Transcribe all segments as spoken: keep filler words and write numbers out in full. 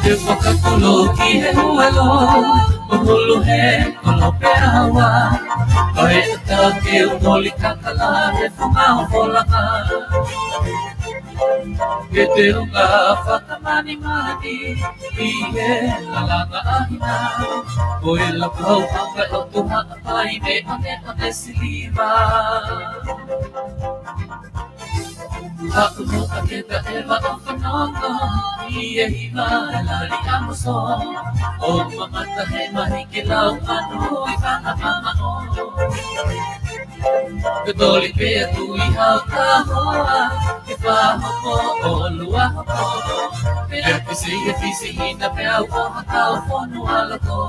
Te fakatulo ki he huelo, ʻo hulu he kolope ua. Ko e ʻata ke u moli kakala he funga ʻo folaka. Ke te unga fakamanimani ʻi he lalanga ʻahina. Ko e lapau anga ʻo tuha pai me ane ane siliva. Haʻu mo ka ke ta eva ʻo fanongo ʻi he hiva lali ʻamoso. ʻO mamata he mahi ke lau manu ʻi fanga mama o. Ke toli pea tui hau ka hoa, ke fā hoko ʻo lua hoko. Pea ke sei he fisi hina pea u ʻoha kau fonu ʻa loko.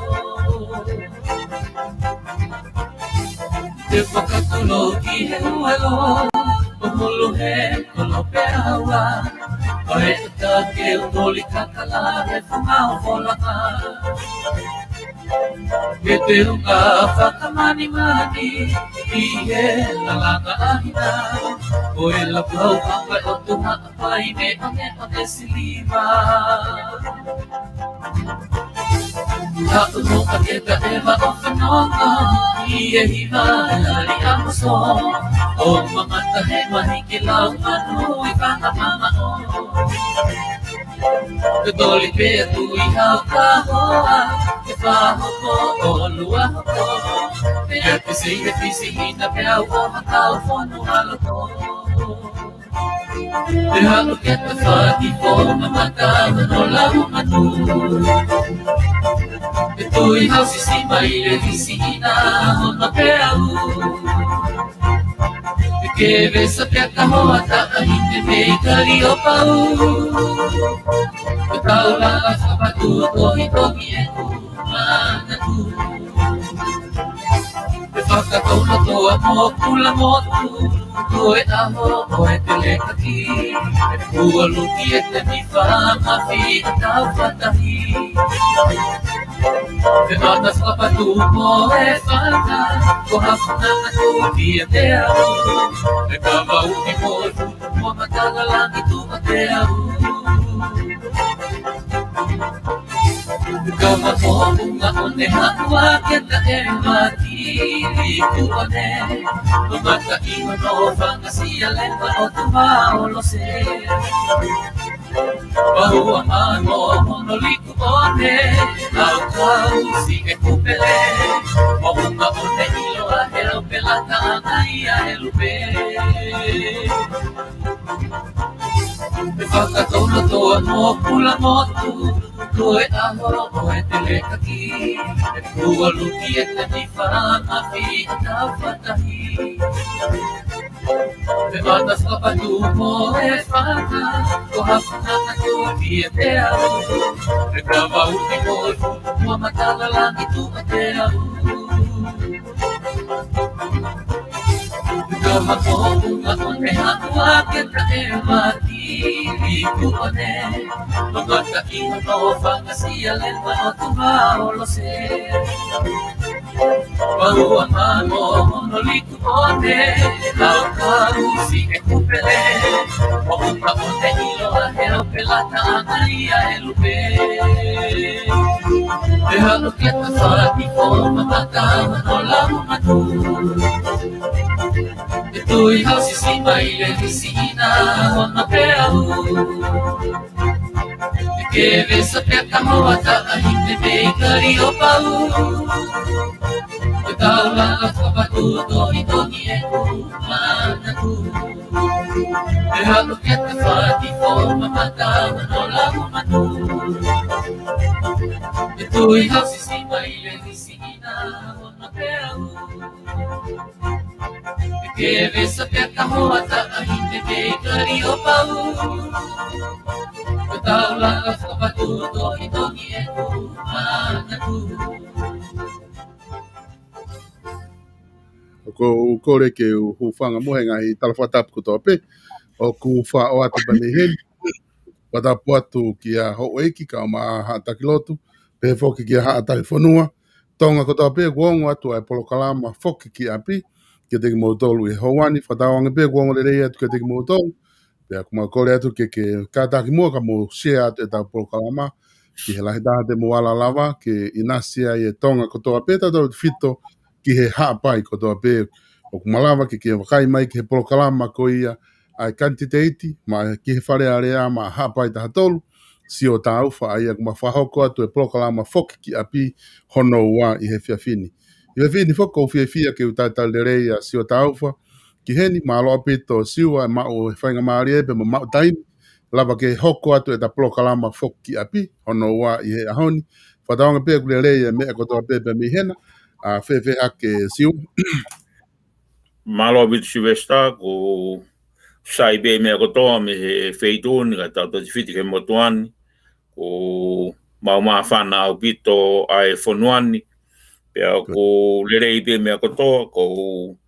Te fakatulo ki he huelo, ʻo hulu he kolope ua. Ko e ʻata ke u moli kakala he funga ʻo folaka. Ke te unga fakamanimani ʻi he lalanga ʻahina. Ko e lapau anga ʻo tuha pai me ane ane siliva. Haʻu mo ka ke ta eva ʻo fanongo ʻi he hiva lali ʻamoso. ʻO mamata he mahi ke lau manu ʻi fanga mama o. Ke toli pea tui hau ka hoa, ke fā hoko ʻo lua hoko. Pea ke sei he fisi hina pea u ʻoha kau fonu ʻa loko. Te haʻu ke ta fati fo mamata no lau manu. Ke tui hau sisi mai le fisi hina ʻo ma pea u. Ke vesa pea ka hoa taʻahine mei Kaliopau. Ke tau lava fakapatu tohi tohi e ku manatu. Ke fakatau na toa mo kula motu. Ko e ʻaho ʻo e telekaki. Ua luki e te mi fanga fi a tau fatahi. Te mata fakapatu mo e fanga, ko ha fanga tu ki a te au. Te kavau ki mo e futu mo matala langi tu a te au. Te kama mo unga ʻone haʻua ke ta e mati i kuane. No mata i no fanga si a lenga o tu ma o lo se. Mahua mano hono liku one, lau kau si e kupele. Mo unga one ilo a he lau pelata anga ia e lupe. Te fakatau na toa mo kula motu, ko e ʻaho ʻo e telekaki. Ua luki e te ni fanga fi a tau fatahi. Te mata fakapatu mo e fanga, ko ha fanga tu ki a te au. Te kavau ki mo e futu mo matala langi tu a te au. Te kama ko unga ʻone haʻua ke ta e mati i kuane. No mata i no fanga si a lenga o tu ma o lo se. Mahua mano hono liku one, lau kau si e kupele. Mo unga one ilo a he lau pelata anga ia e lupe. Te halu ke ta fati fo mamata no lau manu. Te tui hau sisi mai le fisi hina ʻo ma pea u. Ke vesa pea ka mo a taʻahine mei Kaliopau. Ke tau lava fakapatu tohi tohi e ku manatu. Te halu ke ta fati fo mamata no lau manu. Te tui hau sisi mai le fisi hina ʻo ma pea u. Ke vesa pea ka mo a taʻahine mei Kaliopau. Ke tau lava fakapatu tohi tohi e ku manatu. ʻOku ou kole ke u hūfanga mo e ngaahi tala fakatapu kotoa pē. ʻOku faʻo atu pē mei heni. Fakatapu atu kia Houʻeiki kae ʻumaʻā Haʻa Taki Lotu, pehē foki kia Haʻa Taki Fonua. Tonga kotoa pē kuo ongo atu ʻa e polokalama Foki ki ʻApi kiate kimoutolu ʻi he houa ni, fakatauange pē kuo ongo lelei atu kiate kimoutolu. Pea ʻoku mau kole atu ke, ke kātaki muʻa ka mou share atu ʻetau polokalama ki he lahi taha te mou ala lava ke ʻinasi ai e Tonga kotoa pē tautautefito ki he Haʻapai kotoa pē. ʻOku malava ke, ke vakai mai ki he polokalama ko ia ʻa e kanititeiti maʻa, ki he Fale Alea maʻa Haʻapai taha tolu, Sio Taufa, ʻa ia ʻoku ma fakahoko atu e polokalama Foki ki ʻApi hono ua ʻi he efiafi ni. ʻI he efiafi ni foki ʻoku ou fiefia ke u talitali lelei ʻa Sio Taufa ki heni. Mālō ʻaupito Siua e maʻu e faingamālie pea mo e maʻu taimi lava ke hoko atu ʻeta polokalama Foki ki ʻApi hono ua ʻi he ʻaho ni. Fakatauange pē ʻoku lelei e meʻa kotoa pē pea mei hena. ʻA, fēfē hake Siua? Mālō ʻaupito Sylvester, ʻoku sai pē meʻa kotoa mei he feituʻu ni, ka tautautefito ki he motuʻa ni. ʻOku mau māfana ʻaupito ʻa e fonua ni. Pea ʻoku lelei pē meʻa kotoa, ʻoku ou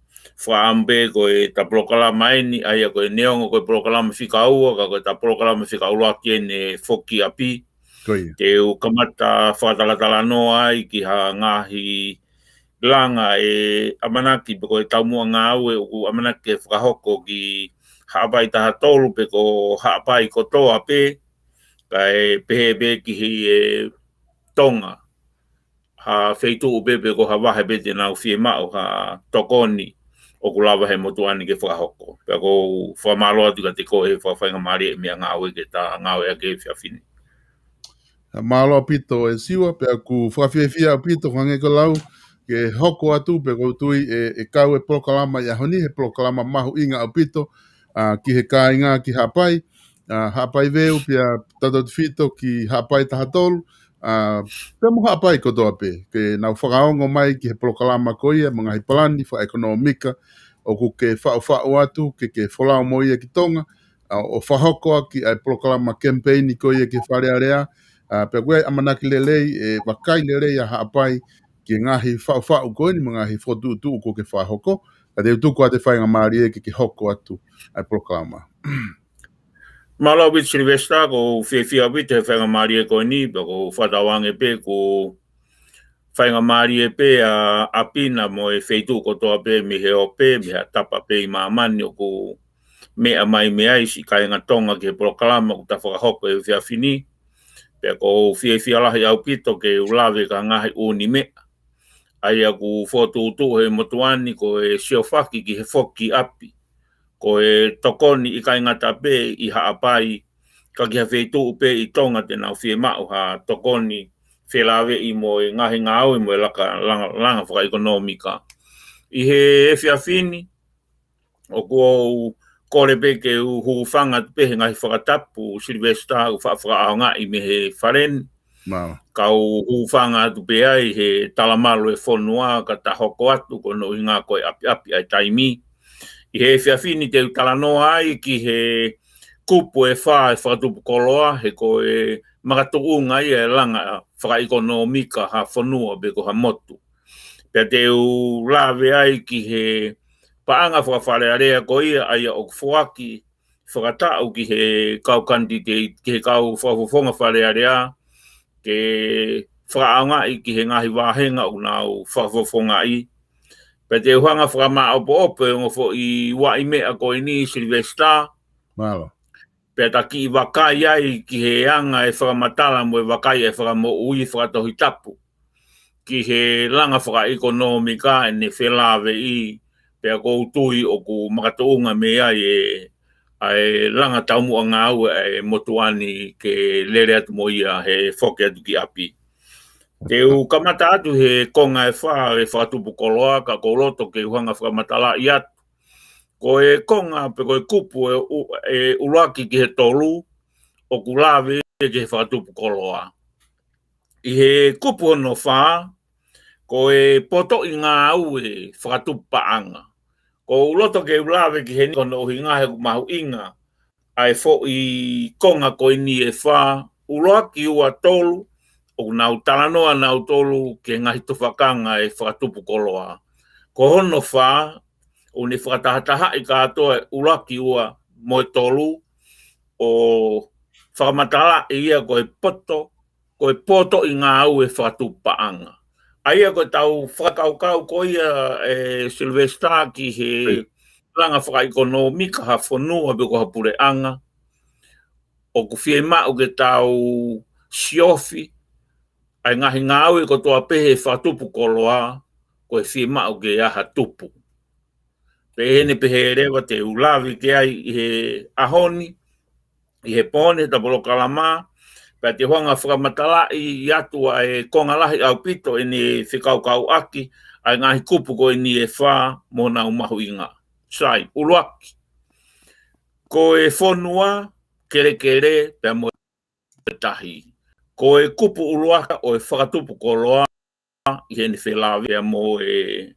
fakaʻamu pē ko ʻeta polokalama eni, ʻa ia ko e neongo ko e polokalama fika ua, ka ko ʻeta polokalama fika ʻuluaki eni Foki ki ʻApi. Ko ia. Te u kamata fakatalatalanoa ai ki ha ngaahi langa ʻe ʻamanaki pe ko e taumuʻa ngāue ʻoku ʻamanaki ke fakahoko ki Haʻapai taha tolu pe ko Haʻapai kotoa pē, kae pehē pē ki he Tonga, ha feituʻu pē pe ko ha vahe pē te nau fiemaʻu ha tokoni ʻoku lava he motuʻa ni ke fakahoko. Pea ʻoku ou fakamālō atu kiate koe he fakafaingamālie e meʻangāue ke ta ngāueʻaki he efiafi ni. Mālō ʻaupito e Siua, pea ʻoku fakafiefia ʻaupito hangē ko e lau ke hoko atu, pea ʻoku ou tui ʻe, ʻe kau e polokalama ʻi he ʻaho ni he polokalama mahuʻinga ʻaupito, ʻa, ki he kāinga ki Haʻapai, ʻa, Haʻapai Veu pea tautautefito ki Haʻapai taha tolu, ʻa, pea mo Haʻapai kotoa pē, ke nau fakaongo mai ki he polokalama ko ia mo e ngaahi palani fakaʻekonōmika ʻoku ke faʻufaʻu atu ke, ke folau mo ia ki Tonga, ʻa, ʻo fakahoko ʻaki ʻa e polokalama kemipeini ko ia ki he Fale Alea, ʻa, pea ʻoku ʻi ai e ʻamanaki lelei ʻe vakai lelei ʻa Haʻapai ki he ngaahi faʻufaʻu ko eni mo e ngaahi fokotuʻutuʻu ʻoku ke fakahoko. Ka te u tuku atu e faingamālie ke, ke hoko atu ʻa e polokalama. Mālō ʻaupito Sylvester, ʻoku ou fiefia ʻaupito he faingamālie ko eni, pea ʻoku ou fakatauange pē ʻoku faingamālie pē ʻa ʻApi na mo e feituʻu kotoa pē mei he ope, mei ha tapa pē ʻi māmani ʻoku meʻa mai mei ai siʻi kāinga Tonga ki he polokalama ʻoku ta fakahoko he efiafi ni. Pea ʻoku ou fiefia lahi ʻaupito ke u lave ki ha ngaahi ʻū meʻa ʻa ia ʻoku fokotuʻutuʻu he motuʻa ni ko e siofaki ki he Foki ki ʻApi. Ko e tokoni ʻikai ngata pē ʻi Haʻapai, ka ki ha feituʻu pē ʻi Tonga te nau fiemaʻu ha tokoni felāveʻi mo e ngaahi ngāue mo e laka, langa, langa fakaʻekonōmika. ʻI he efiafi ni, ʻoku ou kole pē ke u hūfanga atu pē he ngaahi fakatapu Sylvester ʻoku faʻa fakaʻaongaʻi mei he Fale ni. Mālō. Kau hūfanga atu pē ai he talamalu e fonua ka ta hoko atu ko hono ʻuhinga ko e ʻapiʻapi ʻa e taimi. ʻI he efiafi ni te u talanoa ai ki he kupu ʻe fā e fakatupu koloa, he ko e makatuʻunga ia e langa fakaʻekonōmika ha fonua pe ko ha motu. Pea te u lave ai ki he paʻanga faka-Fale Alea ko ia ʻa ia ʻoku foaki fakataʻu ki he kau kanititeiti, ki he kau fakafofonga Fale Alea, ke fakaʻaongaʻi ki he ngaahi vāhenga ʻoku nau fakafofongaʻi. Pea te u hanga fakamaʻopoʻopo e ongo foʻi uaʻi meʻa ko eni Sylvester. Mālō. Pea ta kiʻi vakai ai ki he anga e fakamatala mo e vakai e fakamoʻui fakatohitapu ki he langa fakaʻekonōmika ʻene felāveʻi, pea ʻoku ou tui ʻoku makatuʻunga mei ai e, ʻa e langa taumuʻa ngāue ʻa e motuʻa ni ke lele atu mo ia he foki atu ki ʻapi. Te u kamata atu he konga ʻe fā e fakatupu koloa, ka ʻoku ou loto ke u hanga fakamatalaʻi atu. Ko e konga pe ko e kupu ʻe ʻu-, ʻe ʻuluaki ki he tolu, ʻoku lave ki he fakatupu koloa. ʻI he kupu hono fā, ko e potoʻi ngāue fakatupu paʻanga. ʻOku ou loto ke u lave ki heni ko hono ʻuhinga he ʻoku mahuʻinga ʻa e foʻi konga ko eni ʻe fā, ʻuluaki, ua, tolu, ʻoku nau talanoa nautolu ki he ngaahi tufakanga e fakatupu koloa. Ko hono fā, ʻoku ne fakatahatahaʻi kātoa e ʻuluaki, ua mo e tolu, ʻo fakamatalaʻi ia ko e poto, ko e potoʻi ngāue fakatupu paʻanga. ʻA ia ko ʻetau fakakaukau ko ia ʻe Sylvester ki he, ʻio, langa fakaʻekonōmika ha fonua pe ko ha puleʻanga, ʻoku fiemaʻu ke tau siofi ʻa e ngaahi ngāue kotoa pē he fakatupu koloa, ko e fiemaʻu ke ʻi ai ha tupu. Pehē ni pehē leva te u lave ki ai ʻi he ʻaho ni, ʻi he pō ni he ta polokalama, pea te u hanga fakamatalaʻi atu ʻa e konga lahi ʻaupito ʻene fekaukauʻaki ʻa e ngaahi kupu ko eni ʻe fā mo ʻenau mahuʻinga. Sai, ʻuluaki. Ko e fonua, kelekele, pea mo e tahi. Ko e kupu ʻuluaki ʻo e fakatupu koloa ʻi heʻene felāveʻi mo e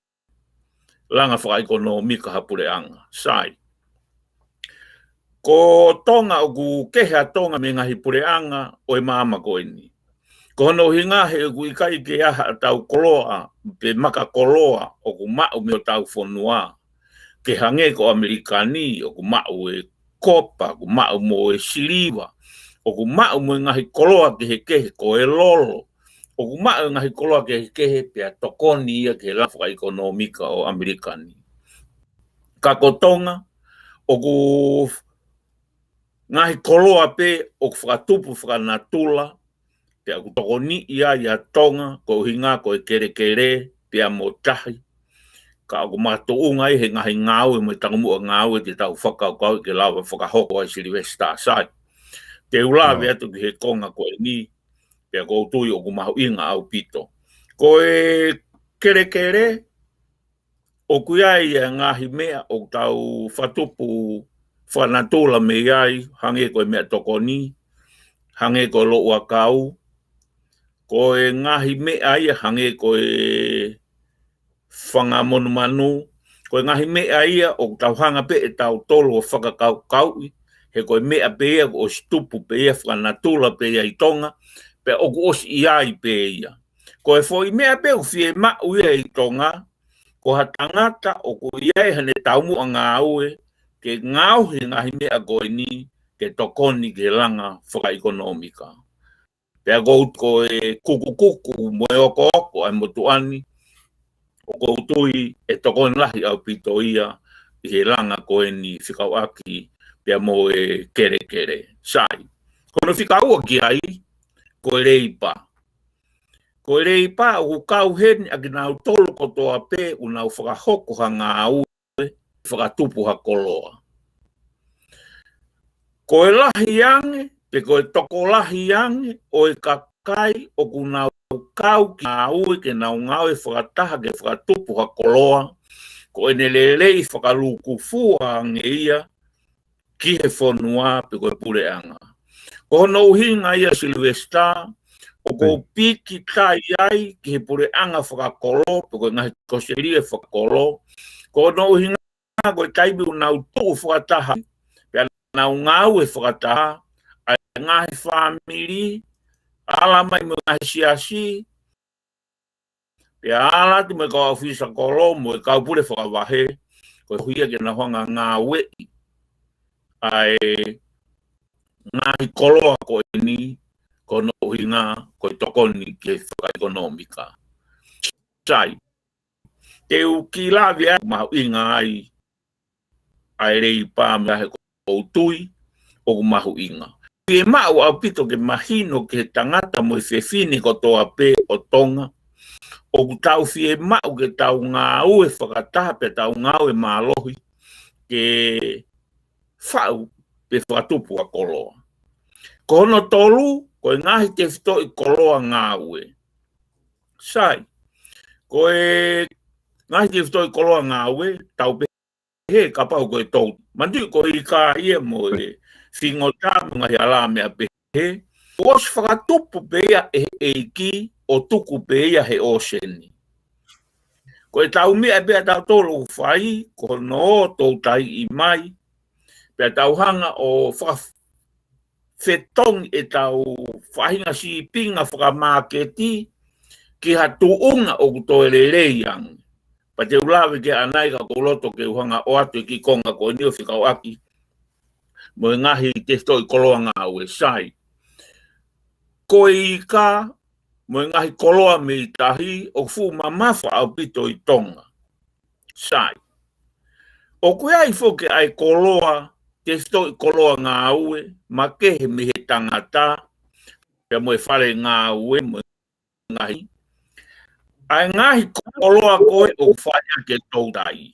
langa fakaʻekonōmika ha puleʻanga. Sai. Ko Tonga ʻoku kehe ʻa Tonga mei he ngaahi puleʻanga ʻo e māmani ko eni. Ko hono ʻuhinga he ʻoku ʻikai ke ʻi ai haʻatau koloa, pe maka koloa, ʻoku maʻu mei hotau fonua. Ke hangē ko ʻAmelika ni, ʻoku maʻu e kopa, ʻoku maʻu mo e siliva, ʻoku maʻu mo e ngaahi koloa kehekehe ko e lolo, ʻoku maʻu e ngaahi koloa kehekehe pea tokoni ia ki he langa fakaʻekonōmika ʻo ʻAmelika ni. Ka ko Tonga, ʻoku ngaahi koloa pē ʻoku fakatupu fakanatula, pea ʻoku tokoniʻi ai ʻa Tonga, ko e ʻuhinga ko e kelekele, pea mo tahi. Ka ʻoku makatuʻunga ia he ngaahi ngāue mo e taumuʻa ngāue te tau fakakaukau ke lava fakahoko ai Silivesitā. Sai. Te u lave atu ki he konga ko eni, pea ʻoku ou tui ʻoku mahuʻinga ʻaupito. Ko e kelekele, ʻoku ʻi ai e ngaahi meʻa ʻoku tau fakatupu fakanatula mei ai, hangē ko e meʻatokoni, hangē ko e loʻuakau, ko e ngaahi meʻa ia hangē ko e fanga monumanu, ko e ngaahi meʻa ia ʻoku tau hanga pē ʻe tautolu ʻo fakakaukauʻi, he ko e meʻa pē ia kuo ʻosi tupu pē ia, fakanatula pē ia ʻi Tonga, pea ʻoku ʻosi ʻi ai pē ia. Ko e foʻi meʻa pē ʻoku fiemaʻu ia ʻi Tonga, ko ha tangata ʻoku ʻi ai haʻane taumuʻa ngāue, ke ngaohi e ngaahi meʻa ko eni, ke tokoni ki he langa fakaʻekonōmika. Pea ʻoku ou, ko e kukukuku mo e okooko ʻa e motuʻa ni, ʻoku ou tui ʻe tokoni lahi ʻaupito ia ʻi he langa ko eni fekauʻaki pea mo e kelekele. Sai. Ko hono fika ua ki ai, ko e leipa. Ko e leipa ʻoku kau heni ʻa kinautolu kotoa pē ʻoku nau fakahoko ha ngāue fakatupu ha koloa. Ko e lahi ange, pe ko e tokolahi ange ʻo e kakai ʻoku nau kau ki he ngāue ke nau ngāue fakataha ke fakatupu ha koloa, ko ʻene lelei fakalūkufua ange ia ki he fonua pe ko e puleʻanga. Ko hono ʻuhinga ia Silivesitā, ʻoku ou pīkitai ai ki he puleʻanga fakakolo, pe ko e ngaahi kosipeli fakakolo. Ko hono ʻuhinga ko e taimi ʻoku nau tuʻu fakataha, pea nau ngāue fakataha, ʻa e ngaahi fāmili, ala mai mo e ngaahi siasi, pea ala atu mo e kau ʻōfisa kolo, mo e kau pule fakavahe, ko e hia ke nau hanga ngāueʻi ʻa e ngaahi koloa ko eni, ko hono ʻuhinga, ko e tokoni ki he fakaʻekonōmika. Sai. Te u kiʻi lave ʻa e mahuʻinga ai ʻa e leipa mea he ʻoku ou tui ʻoku mahuʻinga. Fiemaʻu ʻaupito ke mahino ki he tangata mo e fefine kotoa pē ʻo Tonga, ʻoku tau fiemaʻu ke tau ngāue fakataha pea tau ngāue mālohi ke faʻu pe fakatupu ʻa e koloa. Ko hono tolu, ko e ngaahi tefitoʻi koloa ngāue. Sai. Ko e ngaahi tefitoʻi koloa ngāue, tau pehē kapau ko e tou. Manatuʻi ko e ika ia mo e fingota mo e ngaahi ala meʻa pehē. ʻOsi fakatupu pē ia ʻe he ʻEiki ʻo tuku pē ia he ʻōseni. Ko e tau meʻa pē ʻa tautolu ʻoku fai, ko hono ō toutai mai, pea tau hanga ʻo fakafetongi ʻetau faʻahinga sīpinga fakamāketi ki ha tuʻunga ʻoku toe lelei ange. Pea te u lave ki ai ʻanai ka ʻoku ou loto ke u hanga ʻo ʻoatu e kiʻi konga ko eni ʻo fekauʻaki mo e ngaahi tefitoʻi koloa ngāue. Sai. Ko e ika mo e ngaahi koloa mei tahi ʻoku fuʻu mamafa ʻaupito ʻi Tonga. Sai. ʻOku ʻi ai foki ʻa e koloa, tefitoʻi koloa ngāue, makehe mei he tangata, pea mo e fale ngāue, mo e ngaahi. ʻA e ngaahi koloa ko ē ʻoku fai ʻaki e toutai.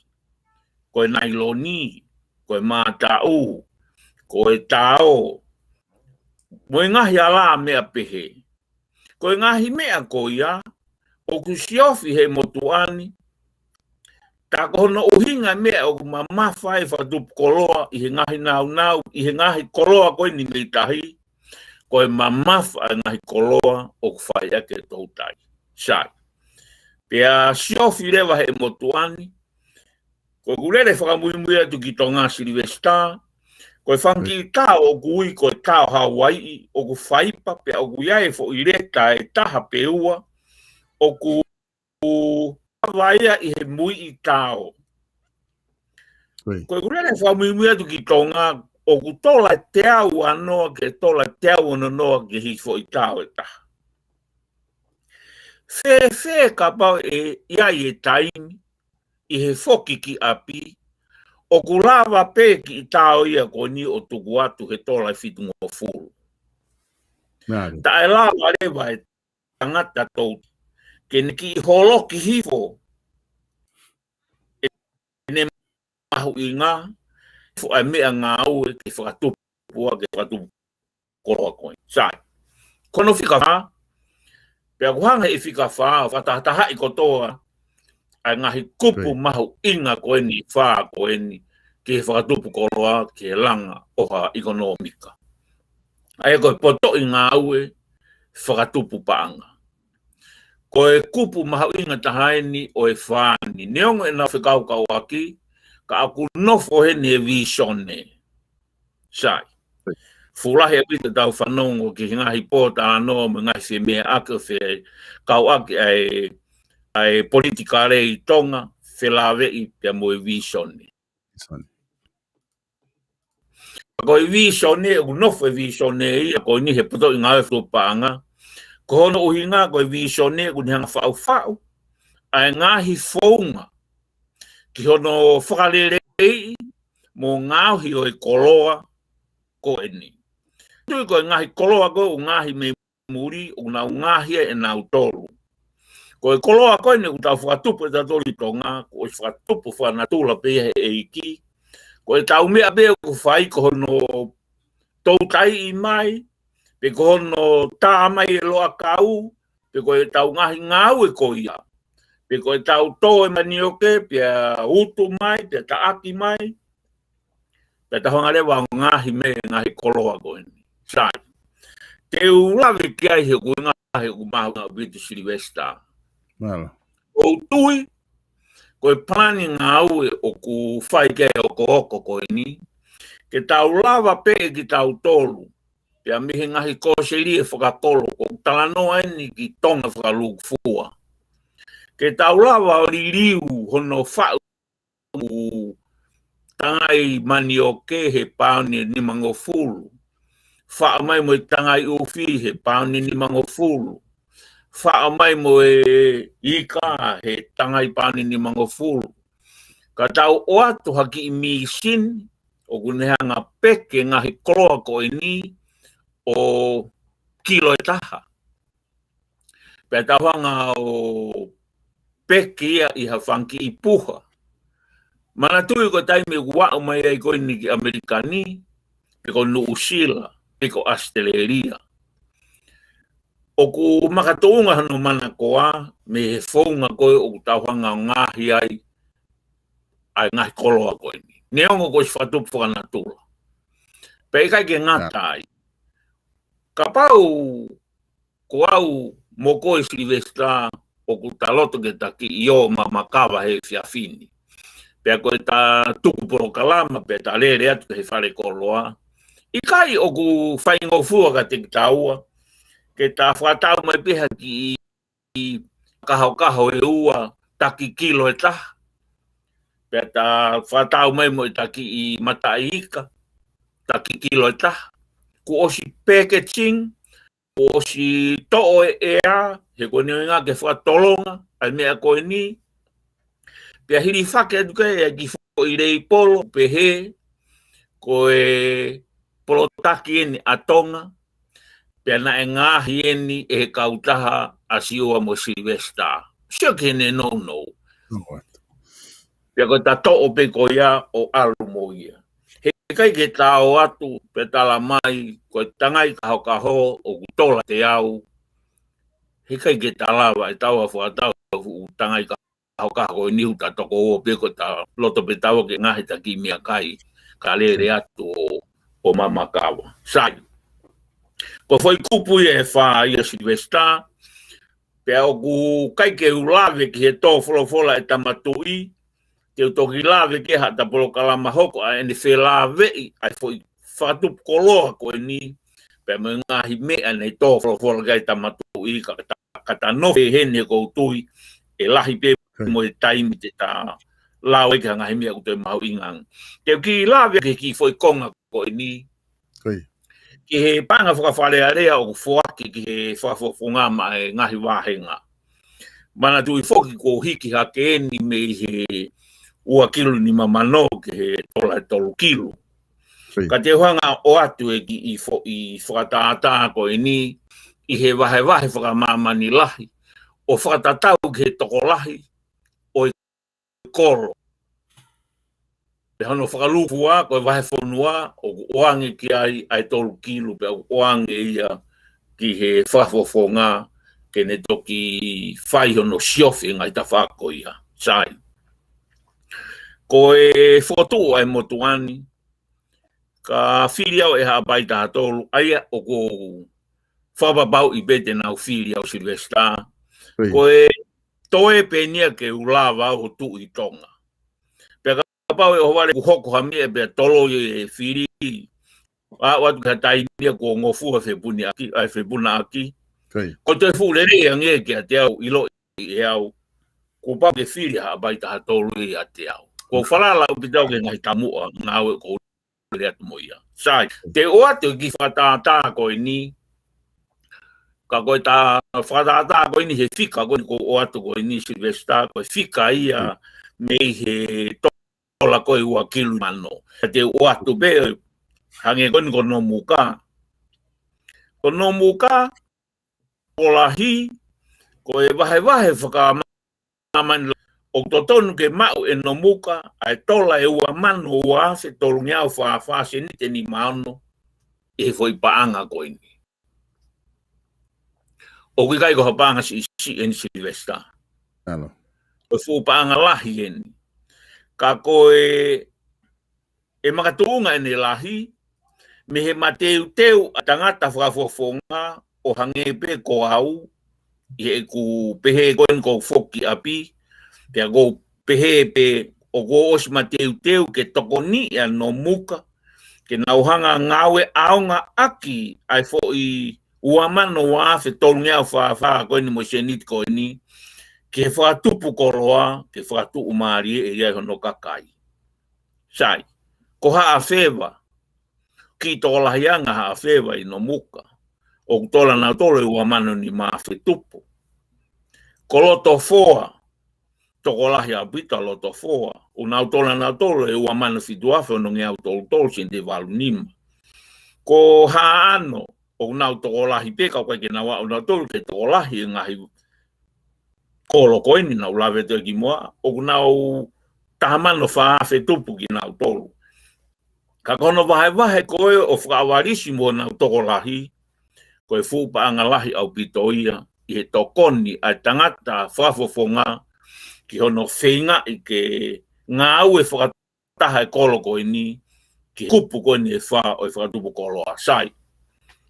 Ko e nailoni, ko e mātaʻu, ko e tao, mo e ngaahi alā meʻa pehē. Ko e ngaahi meʻa ko ia, ʻoku siofi he motuʻa ni, tā ko hono ʻuhinga meʻa ʻoku mamafa e fakatupu koloa ʻi he ngaahi naunau, ʻi he ngaahi koloa ko eni mei tahi, ko e mamafa e ngaahi koloa ʻoku fai ʻaki e toutai. Sai. Pea siofi leva he motuʻa ni, ko ʻeku lele fakamuimui atu ki Tonga Silivesitā, ko e fanga kiʻi tao ʻoku ui ko e tao Hauaiʻi, ʻoku faipa, pea ʻoku ʻi ai e foʻi leta ʻe taha pe ua, ʻoku ava ia ʻi he muiʻi tao. Ko ʻeku lele fakamuimui atu ki Tonga, ʻoku tola teau uanoa ke tola teau ononoa ki he foʻi tao ʻe taha. Fēfē kapau ʻe ʻi ai e taimi, ʻi he foki ki ʻapi, ʻoku lava pē kiʻi tao ia ko eni ʻo tuku atu he tola ʻe fitungofulu. Taʻe lava leva e tangata tou, ke ne kiʻi holoki hifo ʻene mahuʻinga, foʻi meʻa ngāue ke fakatupu ʻa e fakatupu koloa ko ē. Sai. Ko hono fika fā, pea ʻoku hanga he fika fā, ʻo fakatahatahaʻi kotoa ʻa e ngaahi kupu mahuʻinga ko eni, fā ko eni, ki he fakatupu koloa, ki he langa ʻo ha ʻekonōmika. ʻA ia ko e potoʻi ngāue fakatupu paʻanga. Ko e kupu mahuʻinga taha eni ʻo e fā ni. Neongo ʻenau fekauʻaki, ka ʻoku nofo heni e vīsone. Sai. Fuʻu lahi ʻaupito ʻetau fanongo ki he ngaahi pōtalanoa mo e ngaahi femeʻaʻaki ʻo fekauʻaki ʻa e, ʻa e politikale ʻi Tonga, felāveʻi pea mo e vīsone. Ko e vīsone, ʻoku nofo e vīsone ia ko eni he potoʻi ngāue fakatupu paʻanga. Ko hono ʻuhinga ko e vīsone ʻoku ne hanga faʻufaʻu ʻa e ngaahi founga ki hono fakaleleiʻi mo ngaohi ʻo e koloa ko eni. Tui ko e ngaahi koloa ko ē ʻoku ngaohi mei muli, ʻoku nau ngaohi ʻe nautolu. Ko e koloa ko eni ʻoku tau fakatupu ʻe tautolu ʻi Tonga, ko e fakatupu fakanatula pē ia he ʻEiki. Ko ʻetau meʻa pē ʻoku fai ko hono toutaiʻi mai, pe ko hono tā mai e loʻakau, pe ko ʻetau ngaahi ngāue ko ia. Pe ko ʻetau tō e manioke, pea utu mai, pea taʻaki mai. Pea tau hanga leva ʻo ngaohi mei he ngaahi koloa ko eni. Sai. Te u lave ki ai he ʻoku ngaahi ʻoku mahuʻinga ʻaupito Silivesitā. ʻOku ou tui, ko e palani ngāue ʻoku fai ki ai e okooko ko eni, ke tau lava pē ʻe kitautolu, pea mei he ngaahi kōseli e fakakolo, ʻoku talanoa eni ki Tonga fakalūkufua. Ke tau lava ʻo liliu hono faʻu tangai manioke he pauni ʻe nimangofulu. Faʻu mai mo e tangai ʻufi he pauni ʻe nimangofulu. Faʻu mai mo e ika he tangai pauni ʻe nimangofulu. Ka tau ʻoatu ha kiʻi mīsini, ʻoku ne hanga peke ngaahi koloa ko eni ʻo kilo ʻe taha. Pea tau hanga ʻo peke ia ʻi ha fanga kiʻi puha. Manatuʻi ko e taimi ʻoku aʻu mai ai ko eni ki ʻAmelika ni, pe ko Nuʻusila, pe ko ʻAositelēlia. ʻOku makatuʻunga hono manakoa, mei he founga ko ē ʻoku tau hanga ʻo ngaohi ai, ʻa e ngaahi koloa ko eni. Neongo ko e fakatupu fakanatula. Pea ʻikai ke ngata ai. Kapau ko au mo koe Silivesitā ʻoku ta loto ke ta kiʻi ō mamakava he efiafi ni. Pea ko e ta tuku polokalama, pea ta lele atu ki he fale koloa. ʻIkai ʻoku faingofua kiate kitaua, ke ta fakatau mai pē ha kiʻi kahokaho ʻe ua, taki kilo ʻe taha. Pea ta fakatau mai mo e taki mataʻi ika, taki kilo ʻe taha. Kuo ʻosi packaging, kuo ʻosi toʻo e ʻea, he ko e ʻuhinga ke fakatolonga ʻa e meʻa ko eni. Pea hilifaki atu ki ai e kiʻi foʻi leipolo, pehē, ko e polotaki eni ʻa Tonga, pea naʻe ngaohi eni ʻe he kautaha ʻa Siua mo Silivesitā. Sio ki heʻene nounou. Pea ko e ta toʻo pē ko ia ʻo ʻalu mo ia. Heʻikai ke ta ō atu, pea tala mai, ko e tangai kahokaho ʻoku tola te au. Heʻikai ke ta lava ʻe taua fakatau ʻoku tangai kahokaho ko eni ʻoku ta toko ua pē ko ta loto pē taua ke ngaohi ʻeta kiʻi meʻakai, ka lele atu ʻo, ʻo mamakava. Sai. Ko e foʻi kupu ia ʻe fā ia Silivesitā, pea ʻoku ʻikai ke u lave ki he tō folofola ʻe Tama Tuʻi, te u toki lave ki haʻata polokalama hoko ʻa ʻene felāveʻi ʻa e foʻi fakatupu koloa ko eni, pea mo e ngaahi meʻa naʻe tō folofola ki ai Tama Tuʻi, ka ta, ka ta nofo heni he ʻoku ou tui ʻe lahi pē mo e taimi te ta lau ai ki he ngaahi meʻa ʻoku toe mahuʻinga ange. Te u kiʻi lave ki he kiʻi foʻi konga ko eni. Ki he paʻanga fakafalealea ʻoku foaki ki he fakafofonga maʻa e ngaahi vāhenga. Manatuʻi foki kuo hiki hake eni mei he ua kilu nima mano ki he tola ʻe tolu kilu. Ka te u hanga ʻo ʻoatu e kiʻi foʻi fakatātā ko eni ʻi he vahevahe fakamāmani lahi ʻo fakatatau ki he tokolahi ʻo e kolo. Pea hono fakalūkufua ko e vahefonua ʻoku ʻoange ki ai ʻa e tolu kilu pea ʻoku ʻoange ia ki he fakafofonga ke ne toki fai hono siofi e ngaahi tafaʻaki ko ia. Sai. Ko e fokotuʻu ʻa e motuʻa ni, ka fili au ʻe Haʻapai taha tolu, ʻa ia ʻoku ou fakapapauʻi pē te nau fili au Silivesitā. Ko e toe pē eni ia ke u lava au ʻo tuʻu ʻi Tonga. Pea kapau ʻe ʻohovale kuo hoko ha meʻa pea toloi e fili, aʻu atu ki ha taimi ia kuo ngofua e fepunaʻaki, ʻa e fepunaʻaki. Ko e toe fuʻu lelei ange kiate au ʻiloʻi ʻe au, kuo pau ke fili Haʻapai taha tolu ʻiate au. Kuo u falala ʻaupito au ki he ngaahi taumuʻa ngāue ʻoku ou lele atu mo ia. Sai, te u ʻoatu e kiʻi fakatātā ko eni, ka ko ʻeta fakatātā ko eni he fika ko eni ʻoku ou ʻoatu ko eni Silivesitā, ko e fika ia mei he tola ko e ua kilu mano. Ka te u ʻoatu pē hangē ko eni ko Nomuka. Ko Nomuka, tokolahi, ko e vahevahe fakamāmani lahi ʻoku totonu ke maʻu ʻe Nomuka ʻa e tola ʻe ua mano ua afe tolungeau fā fā sēniti ʻe nima ono ʻi he foʻi paʻanga ko eni. ʻOku ʻikai ko ha paʻanga siʻisiʻi eni Silivesitā. Ko e fuʻu paʻanga lahi eni. Ka ko e ʻe makatuʻunga ʻene lahi mei he mateuteu ʻa e tangata fakafofonga ʻo hangē pē ko au, ʻi heʻeku pehē ko eni ʻoku ou foki ʻapi, pea ʻoku ou pehē pē ʻoku ou ʻosi mateuteu ke tokoniʻi ʻa Nomuka, ke nau hanga ngāue ʻaonga ʻaki ʻa e foʻi ua mano ua afe tolungeau fā fā ko eni mo e sēniti ko eni, ke fakatupu koloa, ke fakatuʻumālieʻi ai hono kakai. Sai, ko Haʻafeva, kiʻi tokolahi ange Haʻafeva ʻi Nomuka, ʻoku tola nautolu e ua mano nima afe tupu. Ko Lotofoa, tokolahi ʻaupito ʻa Lotofoa, ʻoku nau tola nautolu e ua mano fitu afe onongeau tolu tolu sēniti ʻe valu nima. Ko Haʻano, ʻoku nau tokolahi pē ka ʻoku ʻikai ke nau aʻu nautolu ki he tokolahi e ngaahi kolo ko eni naʻa ku lave atu ki muʻa, ʻoku nau taha mano fā afe tupu kinautolu. Ka ko hono vahevahe ko ē ʻo fakaʻavalisi mo honau tokolahi, ko e fuʻu paʻanga lahi ʻaupito ia ʻi he tokoni ʻa e tangata fakafofonga ki hono feingaʻi ke ngāue fakataha e kolo ko eni, ki he kupu ko eni ʻe fā ʻo e fakatupu koloa. Sai.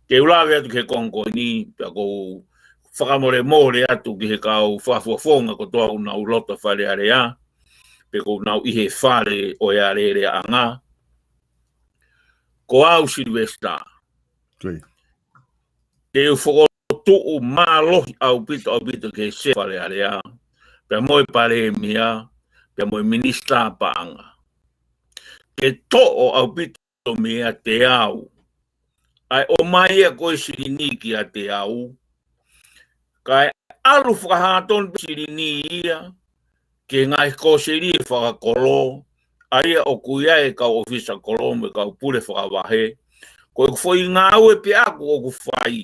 Te u lave atu ki he konga ko eni, pea ʻoku ou fakamolemole atu ki he kau fakafofonga kotoa ʻoku nau loto Fale Alea, pe ʻoku nau ʻi he fale ʻo e alēleaʻanga. Ko au Silivesitā. Te u fokotuʻu mālohi ʻaupito, ʻaupito ki he Sea Fale Alea, pea mo e Palēmia, pea mo e Minisitā Paʻanga. Ke toʻo ʻaupito meiate au ʻa e ʻomai ia ko e silini kiate au, kae ʻalu fakahā tonu pē silini ia ki he ngaahi kōsilī fakakolo, ʻa ia ʻoku ʻi ai e kau ʻōfisa kolo mo e kau pule fakavahe, ko ʻeku foʻi ngāue pē ʻaʻaku ʻoku fai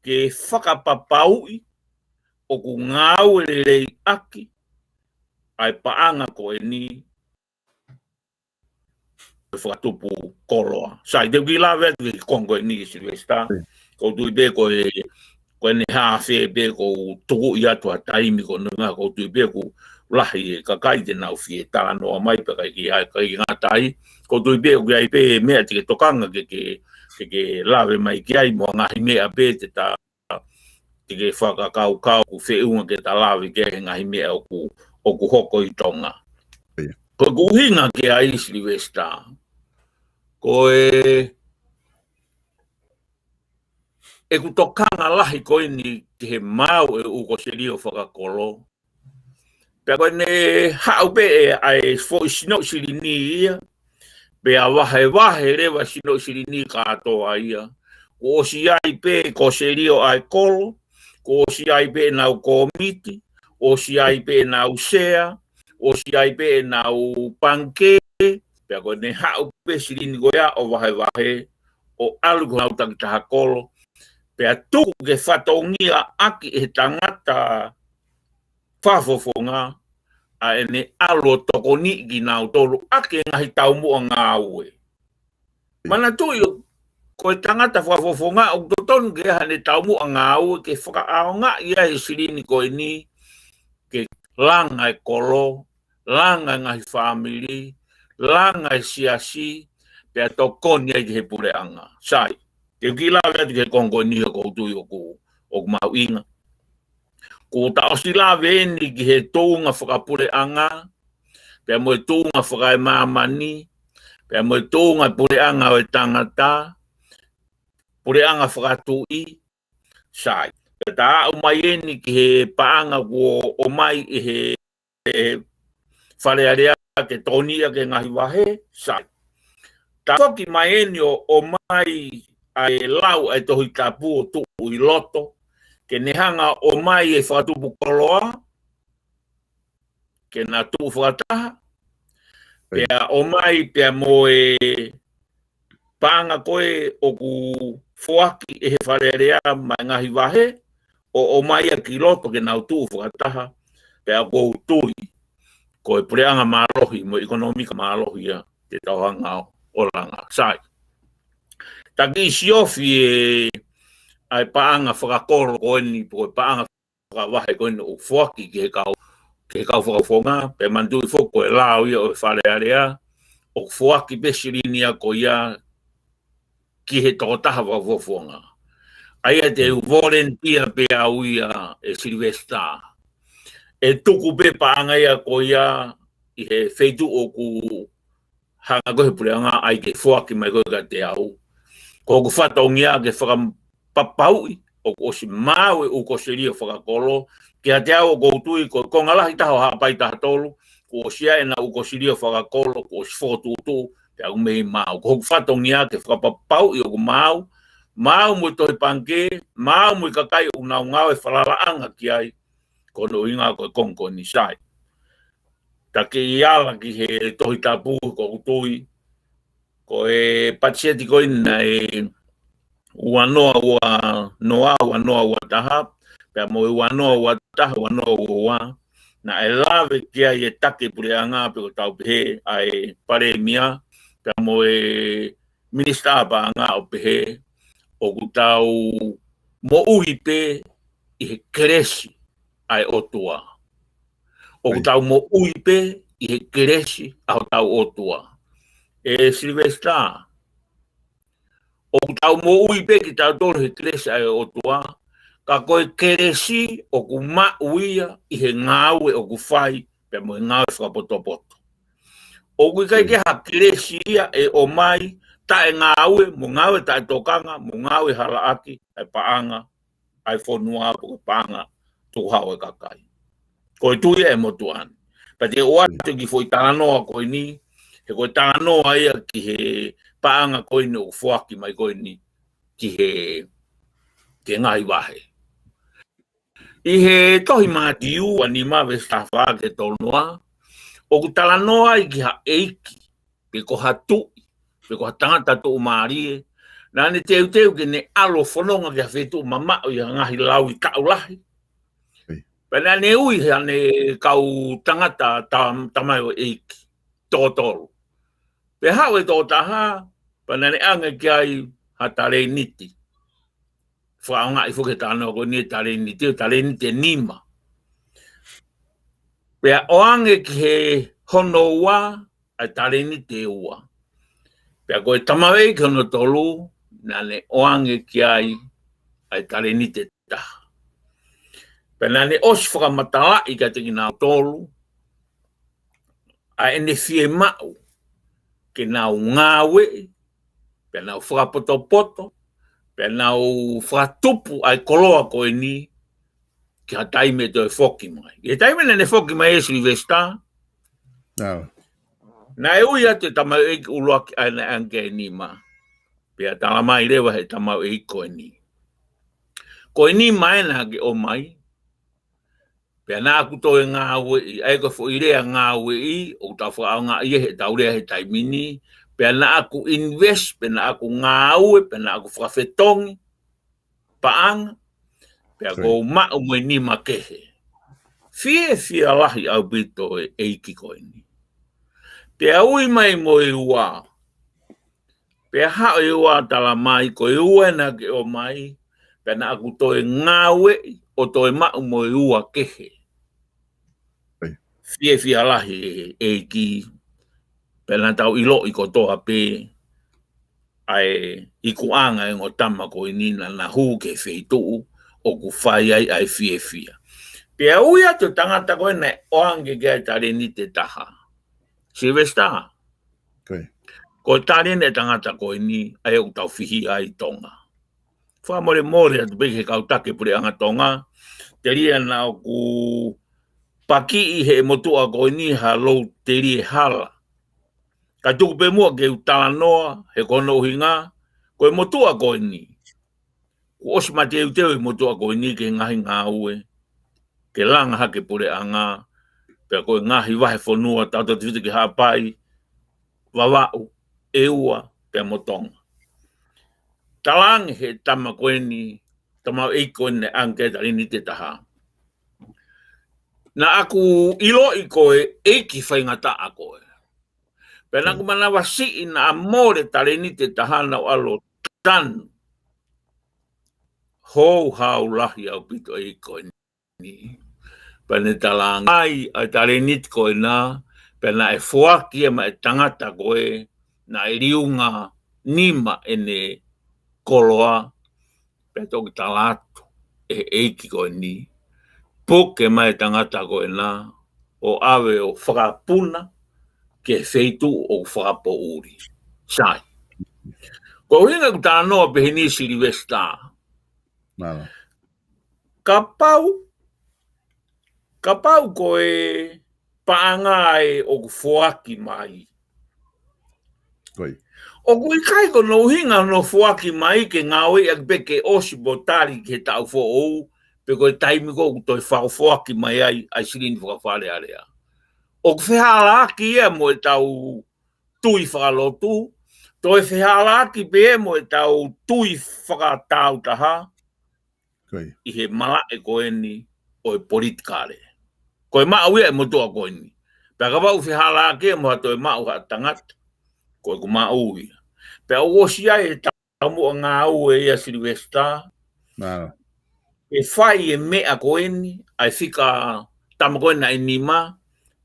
ke fakapapauʻi ʻoku ngāue lelei ʻaki ʻa e paʻanga ko eni ʻo e fakatupu koloa. Sai, te u kiʻi lave atu ki he konga ko eni, Sylvester. ʻIo. ʻOku ou tui pē ko e, ko ʻene haafe pē ʻoku ou tukuʻi atu ha taimi, ko hono ʻuhinga ʻoku ou tui pē ʻoku lahi e kakai te nau fie talanoa mai pē, ʻikai ke ʻi ai, ʻikai ke ngata ai. ʻOku ou tui pē ʻoku ʻi ai pē meʻa te ke tokanga ke, ke, ke, ke lave mai ki ai mo e ngaahi meʻa pē te ta te ke fakakaukau ʻoku feʻunga ke ta lave ki he ngaahi meʻa ʻoku, ʻoku hoko ʻi Tonga. ʻIo. Ko ʻeku ʻuhinga ki ai, Sylvester, ko e, ʻeku tokanga lahi ko eni ki he maau e ʻū kosilio fakakolo. Pea ko ʻene haʻu pē ʻa e foʻi sinoʻi silini ia, pea vahevahe leva sinoʻi silini kātoa ia. Kuo ʻosi ʻi ai pē kosilio ʻa e kolo, kuo ʻosi ʻi ai pē ʻenau kōmiti, ʻosi ʻi ai pē ʻenau sea, ʻosi ʻi ai pē ʻenau pangikē, pea ko ʻene haʻu pē silini ko ia ʻo vahevahe, ʻo ʻalu ki honau takitaha kolo, pea tuku ke fatongia ʻaki ʻe he tangata fakafofonga ʻa ʻene ʻalu ʻo tokoniʻi kinautolu ʻaki e ngaahi taumuʻa ngāue. Manatuʻi ʻoku, ko e tangata fakafofonga ʻoku totonu ke ʻi ai haʻane taumuʻa ngāue ke fakaʻaongaʻi ai e silini ko eni ke langa e kolo, langa e ngaahi fāmili, langa e siasi, pea tokoni ai ki he puleʻanga. Sai, te u kiʻi lave atu ki he konga ko eni he ʻoku ou tui ʻoku, ʻoku mahuʻinga. Kuo ta ʻosi lave eni ki he tuʻunga fakapuleʻanga, pea mo e tuʻunga fakaemāmani, pea mo e tuʻunga puleʻanga ʻo e tangata, puleʻanga fakatuʻi, sai. Pea ta aʻu mai eni ki he paʻanga kuo ʻomai ʻe he, ʻe he Fale Alea ke tokoniʻi ʻaki e ngaahi vahe, sai. Ta foki mai eni ʻo ʻomai ʻa e lau ʻa e Tohi Tapu ʻo tuʻu ʻi loto, ke ne hanga ʻo ʻomai e fakatupu koloa, ke na tuʻu fakataha, pea ʻomai pea mo e paʻanga ko ē ʻoku foaki ʻe he Fale Alea maʻa e ngaahi vahe, ʻo ʻomai ia ki loto ke nau tuʻu fakataha, pea ʻoku ou tui ko e puleʻanga mālohi mo e ʻekonōmika mālohi ia te tau hanga ʻo langa. Sai. Ta kiʻi siofi e, ʻa e paʻanga fakakolo ko eni, pe ko e paʻanga fakavahe ko eni ʻoku foaki ki he kau, ki he kau fakafofonga, pea manatuʻi foki ko e lao ia ʻo e Fale Alea, ʻoku foaki pē silini ia ko ia ki he tokotaha fakafofonga. ʻA ia te u volunteer pē au ia, ʻe Sylvester, ʻe tuku pē paʻanga ia ko ia ʻi he feituʻu ʻoku hanga ko ē he puleʻanga ʻai ke foaki mai ko ē kiate au. Ko hoku fatongia ke fakapapauʻi ʻoku ʻosi maau e ʻū kosilio fakakolo, kiate au ʻoku ou tui ko e konga lahi taha ʻo Haʻapai taha tolu, kuo ʻosi ʻi ai ʻenau ʻū kosilio fakakolo, kuo ʻosi fokotuʻutuʻu, pea ʻoku mei maau. Ko hoku fatongia ke fakapapauʻi ʻoku maau, maau mo e tohi pangikē, maau mo e kakai ʻoku nau ngāue falalaʻanga ki ai, ko hono ʻuhinga ko e konga ko eni. Sai. Ta kiʻi ala ki he Tohi Tapu, ʻoku ou tui ko e patiseti ko eni naʻe ua noa ua noa, ua noa ua taha, pea mo e ua noa ua taha, ua noa ua ua, naʻe lave ki ai e taki puleʻanga pe ko e tau pehē ʻa e Palēmia, pea mo e Minisitā Paʻanga ʻo pehē, ʻoku tau moʻui pē ʻi he kelesi ʻa e ʻOtua. ʻOku tau moʻui pē ʻi he kelesi ʻa hotau ʻOtua. ʻE Sylvester, ʻoku tau moʻui pē kitautolu he kelesi ʻa e ʻOtua, ka ko e kelesi ʻoku maʻu ia ʻi he ngāue ʻoku fai, pea mo e ngāue fakapotopoto. ʻOku ʻikai ke ha kelesi ia ʻe ʻomai taʻe ngāue, mo ngāue taʻe tokanga, mo ngāue halaʻaki ʻa e paʻanga ʻa e fonua pe ko e paʻanga tukuhau ʻa e kakai. Ko e tui ia ʻa e motuʻa ni. Pea te u ʻoatu e kiʻi foʻi talanoa ko eni, he ko e talanoa ia ki he paʻanga ko eni ʻoku foaki mai ko eni ki he, ki he ngaahi vahe. ʻI he tohi Mātiu, ua nima veesi taha fā ki he tolu noa, ʻoku talanoa ai ki ha ʻeiki, pe ko ha tuʻi, pe ko ha tangata tuʻumālie, naʻa ne teuteu ke ne ʻalu ʻo fononga ki ha feituʻu mamaʻo ʻi ha ngaahi lauʻi kaʻu lahi. Pea naʻa ne ui haʻane kau tangata ta-, tamaioʻeiki, toko tolu. Pea haʻu e toko taha, pea naʻa ne ʻoange ki ai ha talēniti. Fakaʻaongaʻi foki he talanoa ko eni e talēniti, ʻo talēniti ʻe nima. Pea ʻoange ki he hono ua, ʻa e talēniti ʻe ua. Pea ko e tamaioʻeiki hono tolu, naʻa ne ʻoange ki ai, ʻa e talēniti ʻe taha. Pea naʻa ne ʻosi fakamatalaʻi kiate kinautolu, ʻa ʻene fiemaʻu, ke nau ngāueʻi, pea nau fakapotopoto, pea nau fakatupu ʻa e koloa ko eni, ki ha taimi ʻe toe foki mai. ʻI he taimi naʻa ne foki mai ʻe Silivesitā, naʻe ui atu e tamaioʻeiki ʻuluaki ʻa ē naʻe ʻoange ki ai e nima. Pea talamai leva he tamaioʻeiki ko eni, ko e nima ē naʻa ke ʻomai, pea naʻa ku toe ngāueʻi, ʻa ia ko e foʻi lea ngāueʻi, ʻoku tau fakaʻaongaʻi ia he tau lea he taimi ni, pea naʻa ku invest, pea naʻa ku ngāue, pea naʻa ku fakafetongi paʻanga, pea ko u maʻu mo e nima kehe. Fiefia lahi ʻaupito e ʻeiki ko eni. Pea ui mai mo e ua. Pea haʻu e ua talamai, ko e ua ē naʻa ke ʻomai, pea naʻa ku toe ngāueʻi, ʻo toe maʻu mo e ua kehe. Fiefia lahi e ʻeiki, pea naʻa tau ʻiloʻi kotoa pē, ʻa e ikuʻanga e ongo tama ko eni naʻa na hū ki he feituʻu, ʻoku fai ai ʻa e fiefia. Pea ui atu e tangata ko ē naʻe ʻoange ki ai e talēniti ʻe taha. Silivesitā. Ko e talēniti e tangata ko eni, ʻa ia ʻoku tau fihia ai Tonga. Fakamolemole atu pē ki he kau taki puleʻanga Tonga, telia naʻa ku pakiʻi he motuʻa ko eni ha lou telie hala. Ka tuku pē muʻa ke u talanoa, he ko hono ʻuhinga, ko e motuʻa ko eni. Kuo ʻosi mateuteu e motuʻa ko eni ki he ngaahi ngāue, ke langa hake puleʻanga, pea ko e ngaahi vahefonua, tautautefito ki Haʻapai, Vavaʻu, ʻEua, pea mo Tonga. Talaange he tama ko eni, tamaioʻeiki ko eni naʻe ʻoange ki ai e talēniti ʻe taha. Naʻa ku ʻiloʻi ko e ʻeiki faingataʻa koe. Pea naʻa ku manavasiʻi naʻa mole talēniti ʻe taha naʻa ku ʻalu ʻo tanu. Houhau lahi ʻaupito e ʻeiki ko eni. Pea ne talaange ai ʻa e talēniti ko ena, pea naʻe foaki ia maʻa e tangata ko ē, naʻe liunga nima ʻene koloa, pea toki tala atu ʻe he ʻeiki ko eni, puke mai e tangata ko ena, ʻo ʻave ʻo fakapuna ki he feituʻu ʻoku fakapoʻuli. Sai. Ko e ʻuhinga ʻeku talanoa pehē ni Silivesitā. Kapau, kapau ko e paʻanga ē ʻoku foaki mai. ʻOku ʻikai ko hono ʻuhinga hono foaki mai ke ngāueʻaki pē ke ʻosi pō tali ki he taʻu foʻou, pe ko e taimi ko ē ʻoku toe fakafoaki mai ai ʻa e silini fakafalealea. ʻOku fehālaaki ia mo e tau tui fakalotu, toe fehālaaki pē mo e tau tui fakatāutaha, ʻi he malaʻe ko eni ʻo e politikale. Ko e maʻu ia e motuʻa ko eni. Pea kapau fehālaaki mo ha toe maʻu ha tangata, ko ʻeku maʻu ia. Pea ʻoku ʻosi ʻi ai e taumuʻa ngāue ia Silivesitā. ʻE fai e meʻa ko eni, ʻa e fika tama ko ē naʻe nima,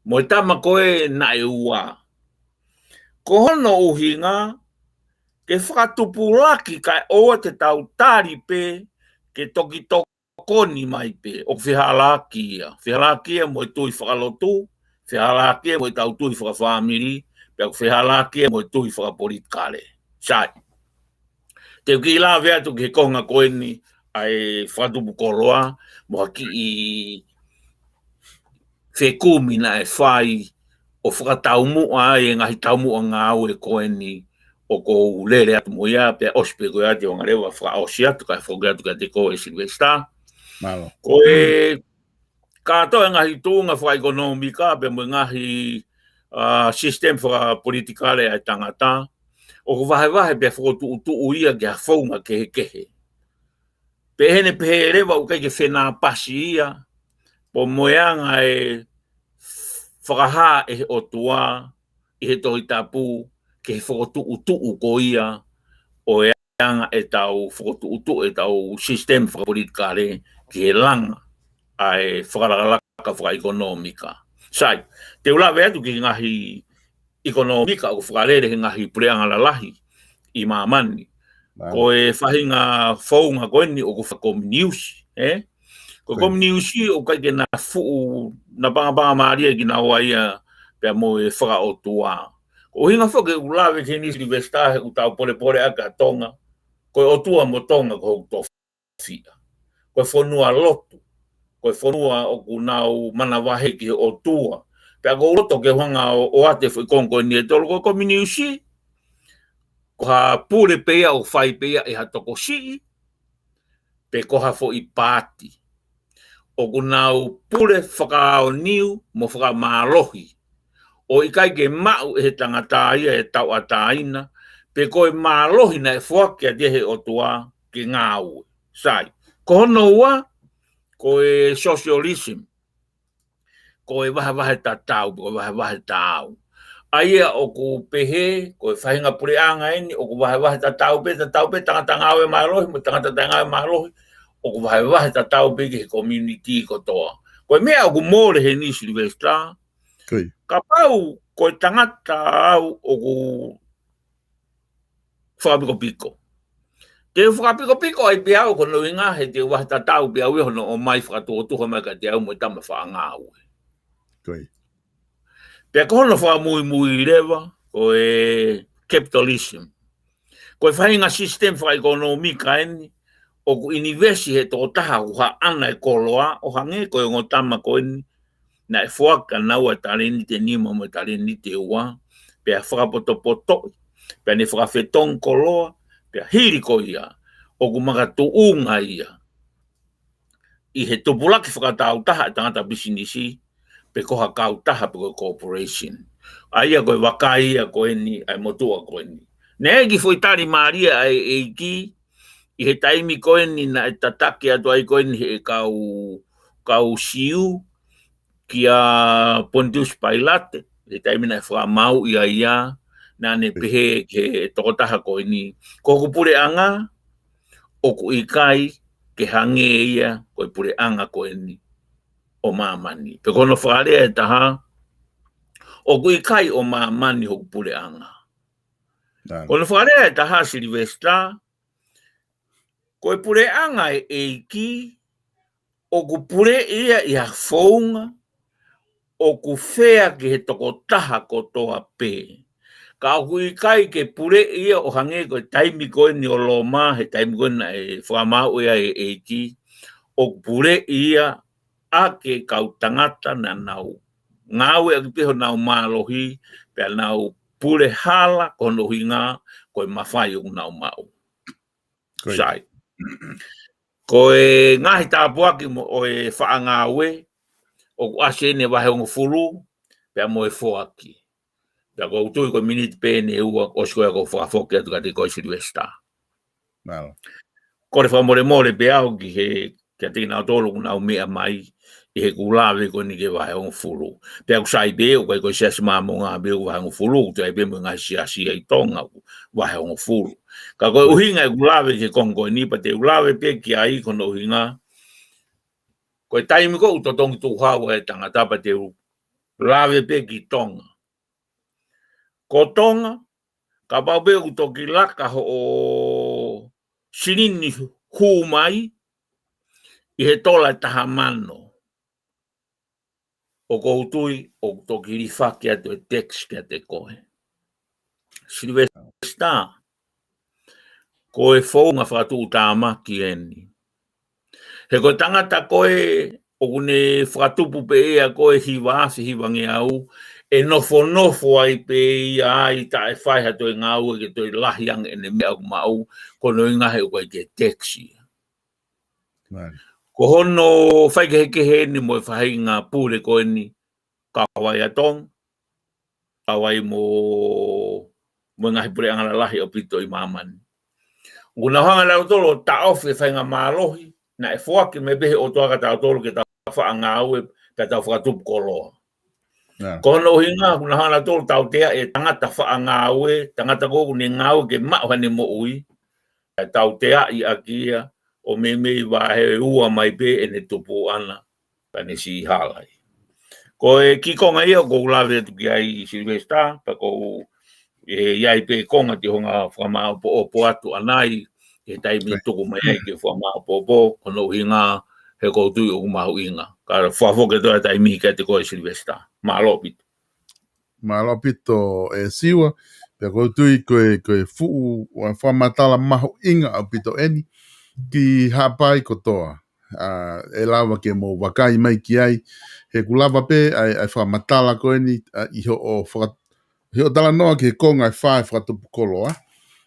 mo e tama ko ē naʻe ua. Ko hono ʻuhinga, ke fakatupulaki kae ʻoua te tau tali pē, ke toki tokoni mai pē, ʻoku fehālaaki ia. Fehālaaki ia mo e tui fakalotu, fehālaaki ia mo e tau tui fakafāmili, pea ʻoku fehālaaki ia mo e tui fakapolitikale. Sai. Te u kiʻi lave atu ki he konga ko eni ʻa e fakatupu koloa, mo ha kiʻi fekumi naʻe fai ʻo fakataumuʻa ai e ngaahi taumuʻa ngāue ko eni ʻoku ou lele atu mo ia, pea ʻosi pē ko ia te u hanga leva ʻo fakaʻosi atu, kae foki atu kiate koe Silivesitā. Ko e kātoa e ngaahi tuʻunga fakaʻekonōmika, pea mo e ngaahi ʻa, sisitemi fakapolitikale ʻa e tangata, ʻoku vahevahe pea fokotuʻutuʻu ia ki ha founga kehekehe. Pea ʻi heʻene pehē leva ʻoku ʻikai ke fenāpasi ia, pe ko e anga e fakahā ʻe he ʻOtua ʻi he Tohi Tapu ki he fokotuʻutuʻu ko ia ʻo e anga ʻetau fokotuʻutuʻu ʻetau sisitemi fakapolitikale ki he langa ʻa e fakalakalaka fakaʻekonōmika. Sai, te u lave atu ki he ngaahi ʻekonōmika ʻoku fakalele he ngaahi puleʻanga lalahi ʻi māmani. Ko e faʻahinga founga ko eni ʻoku fakakominiusi, ē? Ko e kominiusi ʻoku ʻikai ke na fuʻu, na pangapanga mālie kinaua ia pea mo e fakaʻotua. Ko e ʻuhinga foki ʻeku lave ki heni Silivesitā he ʻoku tau polepole ʻaki ʻa Tonga. Ko e ʻOtua mo Tonga ko hoku tofiʻa. Ko e fonua lotu. Ko e fonua ʻoku nau manavahē ki he ʻOtua. Pea ʻoku ou loto ke u hanga ʻo, ʻoatu e foʻi konga ko eni ʻe tolu, ko e kominiusi, ko ha pule pē ia ʻoku fai pē ia ʻe ha tokosiʻi, pe ko ha foʻi paati. ʻOku nau pule fakaaoniu mo fakamālohi. ʻO ʻikai ke maʻu ʻe he tangata ia e tauʻatāina, pe ko e mālohi naʻe foaki kiate ia ʻe he ʻOtua ke ngāue. Sai. Ko hono ua, ko e socialism. Ko e vahevahe tatau, ko e vahevahe taau. ʻA ia ʻoku pehē, ko e faʻahinga puleʻanga eni, ʻoku vahevahe tatau pē, tatau pē, tangata ngāue mālohi, mo e tangata taʻe ngāue mālohi, ʻoku vahevahe tatau pē ki he community kotoa. Ko e meʻa ʻoku mole heni Silivesitā, kapau ko e tangata au ʻoku fakapikopiko. Te u fakapikopiko ai pē au ko hono ʻuhinga he te u vahe tatau pē au ia hono ʻomai fakatuotuha mai kiate au mo e tama faʻa ngāue. Pea ko hono fakamuimui leva, ko e capitalism. Ko e faʻahinga sisitemi fakaʻekonōmika eni, ʻoku ʻinivesi he tokotaha ʻoku haʻana e koloa, ʻo hangē ko e ongo tama ko eni, naʻe foaki kia naua e talēniti ʻe nima mo e talēniti ʻe ua, pea fakapotopotoʻi, pea ne fakafetongi koloa, pea hili ko ia, ʻoku makatuʻunga ia ʻi he tupulaki fakatāutaha e tangata pisinisi, pe ko ha kautaha pe ko e corporation. ʻA ia ko e vakai ia ko eni, ʻa e motuʻa ko eni. Naʻe ʻi ai e kiʻi foʻi tali mālie ʻa e ʻEiki, ʻi he taimi ko eni naʻe tataki atu ai ko eni he kau, kau Siu, kia Pontius Pailate, he taimi naʻe fakamāuʻi ai ia, naʻa ne pehē ki he tokotaha ko eni, ko hoku puleʻanga, ʻoku ʻikai ke hangē ia ko e puleʻanga ko eni ʻo māmani. Pe ko hono fakalea ʻe taha, ʻoku ʻikai ʻo māmani hoku puleʻanga. Ko hono fakalea ʻe taha Silivesitā, ko e puleʻanga ʻa e ʻEiki, ʻoku puleʻi ia ʻi ha founga, ʻoku fea ki he tokotaha kotoa pē. Ka ʻoku ʻikai ke puleʻi ia ʻo hangē ko e taimi ko eni ʻo Loma, he taimi ko eni naʻe fakamāuʻi ai e ʻEiki, ʻoku puleʻi ia ʻaki e kau tangata naʻa nau ngāueʻaki pē honau mālohi, pea nau pule hala ko hono ʻuhinga ko e mafai ʻoku nau maʻu. Sai. Ko e ngaahi tāpuaki mo e faʻa ngāue, ʻoku ʻasi eni e vahe hongofulu, pea mo e foaki. Pea ʻoku ou tui ko e miniti pē eni ʻe ua, ʻosi ko ia ʻoku ou fakafoki atu kiate koe Silivesitā. Kole fakamolemole pē au ki he, kiate kinautolu ʻoku nau meʻa mai, ʻi heʻeku lave ko eni ki he vahe hongofulu. Pea ʻoku sai pē, ʻoku ʻikai ko e Siasi Māmonga pē ʻoku vahe hongofulu, ʻoku ʻi ai pē mo e ngaahi siasi ʻi Tonga ʻoku vahe hongofulu. Ka ko e ʻuhinga ʻeku lave ki he konga ko eni, pea te u lave pē ki ai ko hono ʻuhinga, ko e taimi ko ē ʻoku totongi tuʻu hau ai e tangata pea te u lave pē ki Tonga. Ko Tonga, kapau pē ʻoku toki laka hoʻo silini hū mai ʻi he tola ʻe taha mano, ʻoku ou tui ʻoku toki lifaki atu e tax kiate koe. Silivesitā, ko e founga fakatuʻutāmaki eni. He ko e tangata ko ē ʻoku ne fakatupu pē ia ko e hiva afe hivangeau, ʻe nofonofo ai pē ia ai taʻe fai ha toe ngāue ke toe lahi ange ʻene meʻa ʻoku maʻu, ko hono ʻuhinga he ʻoku ʻikai ke tax ia. Ko hono faikehekehe eni mo e faʻahinga pule ko eni, kau ai ʻa Tonga, Haʻavai mo, mo e ngaahi puleʻanga lalahi ʻaupito ʻi māmani. ʻOku nau hanga ʻe nautolu ʻo taʻofi e faingamālohi naʻe foaki mai pē ʻe he ʻOtua kiate kitautolu ke tau faʻa ngāue pea tau fakatupu koloa. Ko hono ʻuhinga, ʻoku nau hanga ʻe nautolu ʻo tauteaʻi e tangata faʻa ngāue, tangata ʻoku ne ngāue ke maʻu haʻane moʻui, ʻe tauteaʻi ʻaki ia ʻo meimei vahe ua mai pē ʻene tupu ʻana, ka ne siʻi hala ai. Ko e kiʻi konga ia ʻoku ou lave atu ki ai, Sylvester, pea ʻoku ʻi ai pē konga te u hanga ʻo fakamāʻopoʻopo atu ʻanai, he taimi tuku mai ai ke fakamāʻopoʻopo, ko hono ʻuhinga he ʻoku ou tui ʻoku mahuʻinga. Ka fakafoki atu e taimi kiate koe, Sylvester. Mālō ʻaupito. Mālō ʻaupito, ʻe Siua, pea ʻoku ou tui ko e, ko e fuʻu fakamatala mahuʻinga ʻaupito ʻeni ki Haʻapai kotoa. ʻE lava ke mou vakai mai ki ai, he ʻoku lava pē ʻa e, ʻa e fakamatala ko eni, ʻi hoʻo faka-, hoʻo talanoa ki he konga ʻe fā e fakatupu koloa.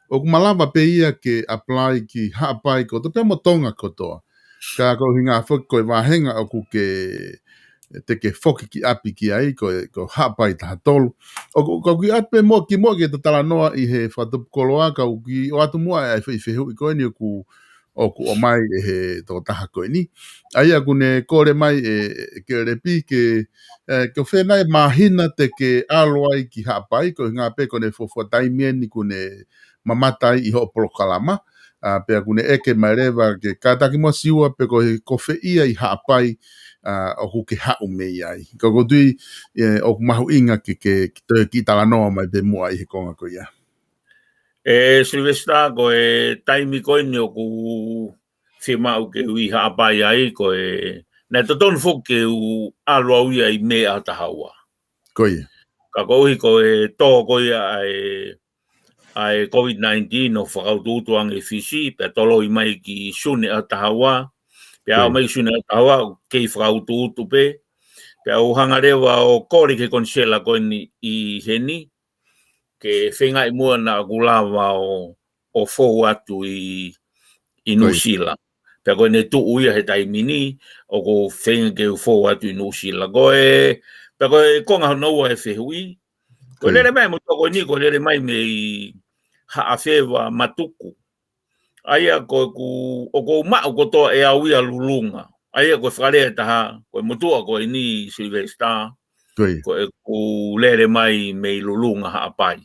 ʻOku malava pē ia ke apply ki Haʻapai kotoa, pea mo Tonga kotoa. Ka ko e ʻuhinga foki ko e vāhenga ʻoku ke, te ke foki ki ʻapi ki ai, ko e, ko Haʻapai taha tolu. ʻOku, ʻoku ou kiʻi ʻoatu pē muʻa kimuʻa ke ta talanoa ʻi he fakatupu koloa, ka ʻoku ou kiʻi ʻoatu muʻa e foʻi fehuʻi ko eni ʻoku, ʻoku ʻomai ʻe he tokotaha ko eni. ʻA ia ʻoku ne kole mai ʻe, ʻe Kelepi ke, ʻe, ko fē nai e māhina te ke ʻalu ai ki Haʻapai, ko e ʻuhinga pē ko ʻene fuofua taimi eni ʻoku ne mamata ai ʻi hoʻo polokalama. ʻA, pea ʻoku ne ʻeke mai leva ke kātaki muʻa Siua pe ko e, ko fē ia ʻi Haʻapai, ʻa, ʻoku ke haʻu mei ai. Ka ʻoku ou tui, ʻe, ʻoku mahuʻinga ke, ke, ke toe kiʻi talanoa mai pē muʻa ʻi he konga ko ia. ʻE Sylvester, ko e taimi ko eni ʻoku fiemaʻu ke u ʻi Haʻapai ai, ko e, naʻe totonu foki ke u ʻalu au ia ʻi Mē ʻaho taha ua. Ko ia. Ka koeʻuhi ko e tō ko ia ʻa e, ʻa e COVID nineteen ʻo fakautuutu ange ʻi Fisi, pea toloi mai ki Sune ʻaho taha ua, pea aʻu mai ki Sune ʻaho taha ua, kei fakautuutu pē, pea u hanga leva ʻo kole ki he konisela ko eni ʻi heni, ke feingaʻi muʻa naʻa ku lava ʻo, ʻo fou atu ʻi, ʻi Nuʻusila. Pea ko ʻene tuʻu ia he taimi ni, ʻoku ou feinga ke u fou atu ʻi Nuʻusila. Ko e, pea ko e konga hono ua e fehuʻi, ko e lele mai mo toko ni, ko e lele mai mei Haʻafeva Matuku. ʻA ia ko ʻeku, ʻoku ou maʻu kotoa ʻe au ia Lulunga. ʻA ia ko e fakalea ʻe taha, ko e motuʻa ko eni Sylvester, ko ʻeku lele mai mei Lulunga Haʻapai.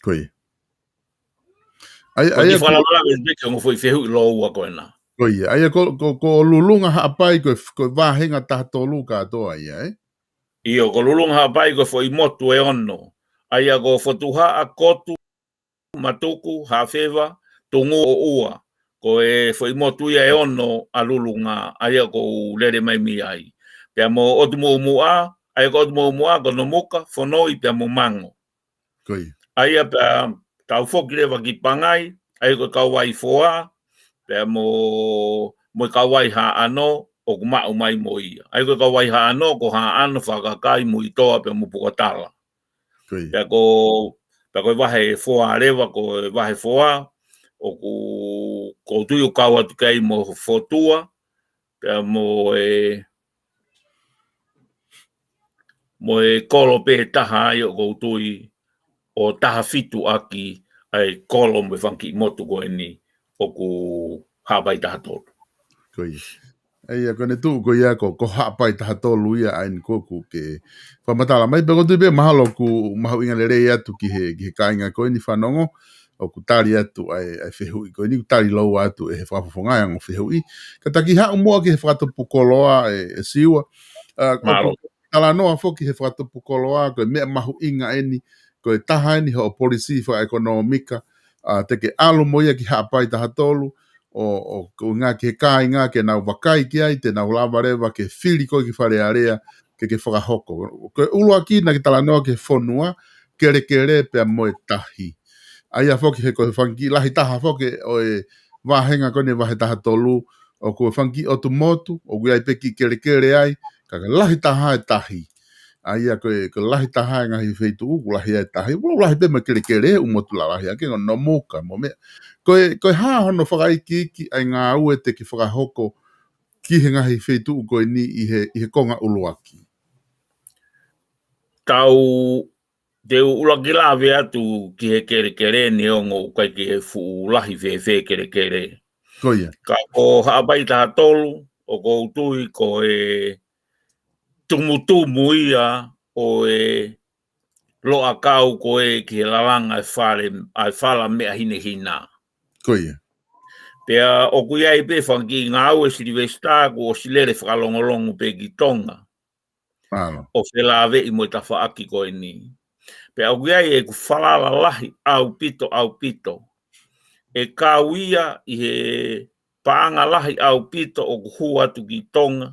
Ko ia. ʻA ia, ʻa ia ko e fakalavelave pē ki he ongo foʻi fehuʻi lōua ko ena. Ko ia. ʻA ia ko, ko, ko Lulunga Haʻapai ko e, ko e vāhenga taha tolu kātoa ia, ē? ʻIo, ko Lulunga Haʻapai ko e foʻi motu ʻe ono. ʻA ia ko Fotuhaʻa, Kotu, Matuku, Haʻafeva, Tungū ʻo ua. Ko e foʻi motu ia ʻe ono ʻa Lulunga, ʻa ia ʻoku ou lele mai mei ai. Pea mo ʻOtumuʻomuʻa, ʻa ia ko ʻOtumuʻomuʻa, ko Nomuka, Fonoi, pea mo Mango. Ko ia. ʻA ia pea tau foki leva ki Pangai, ʻa ia ko e kauvai Foa, pea mo, mo e kauvai Haʻano, ʻoku maʻu mai mo ia. ʻA ia ko e kauvai Haʻano, ko Haʻano, Fakakai, Muitoa, pea mo Pukatala. Ko ia. Pea ko, pea ko e vahe Foa leva, ko e vahe Foa, ʻoku, ʻoku ou tui ʻoku kau atu ki ai mo Fotua, pea mo e, mo e kolo pē taha ai ʻoku ou tui ʻo taha fitu ʻaki ʻa e kolo mo e fanga kiʻi motu ko eni ʻoku Haʻapai taha tolu. Ko ia. ʻA ia, ko ʻene tuʻu ko ia ko, ko Haʻapai taha tolu ia ʻa eni ko ʻoku ke fakamatala mai, pea ʻoku ou tui pē mahalo ʻoku mahuʻinga lelei atu ki he, ki he kāinga ko eni fanongo, ʻoku tali atu ʻa e, ʻa e fehuʻi ko eni, ʻoku tali lōua atu ʻe he fakafofonga ʻa e ongo fehuʻi. Ka ta kiʻi haʻu muʻa ki he fakatupu koloa ʻe, ʻe Siua. ʻA, ʻoku talanoa foki he fakatupu koloa, ko e meʻa mahuʻinga eni, ko e taha eni hoʻo polisi fakaʻekonōmika, ʻa, te ke ʻalu mo ia ki Haʻapai taha tolu, ʻo, ʻo, ko e ʻuhinga ki he kāinga ke nau vakai ki ai, te nau lava leva ke fili koe ki Fale Alea, ke ke fakahoko. Ko e ʻuluaki naʻa ke talanoa ki he fonua, kelekele pea mo e tahi. ʻA ia foki he ko e fanga kiʻi lahi taha foki ʻo e vāhenga ko eni vahe taha tolu, ʻoku fanga kiʻi ʻotu motu, ʻoku ʻi ai pē kiʻi kelekele ai, ka ko e lahi taha e tahi. ʻA ia ko e, ko e lahi taha e ngaahi feituʻu, ʻoku lahi ai e tahi, ʻoku lahi pē mo e kelekele, ʻū motu lalahi ʻa ia ko Nomuka mo meʻa. Ko e, ko e hā hono fakaikiiki ʻa e ngāue te ke fakahoko ki he ngaahi feituʻu ko eni ʻi he, ʻi he konga ʻuluaki? Tau te u ʻuluaki lave atu ki he kelekele ni, ongo ʻoku ʻikai ke fuʻu lahi fēfē kelekele. Ko ia. Ka ko Haʻapai taha tolu, ʻoku ou tui ko e tumutumu ia ʻo e loʻakau ko ē ki he lalanga e fale, ʻa e fala meʻa hinehina. Ko ia. Pea ʻoku ʻi ai pē fanga kiʻi ngāue Silivesitā kuo ʻosi lele fakalongolongo pē ki Tonga. Mālō. ʻO felāveʻi mo e tafaʻaki ko eni. Pea ʻoku ʻi ai ʻeku falala lahi ʻaupito, ʻaupito. ʻE kau ia ʻi he paʻanga lahi ʻaupito ʻoku hū atu ki Tonga.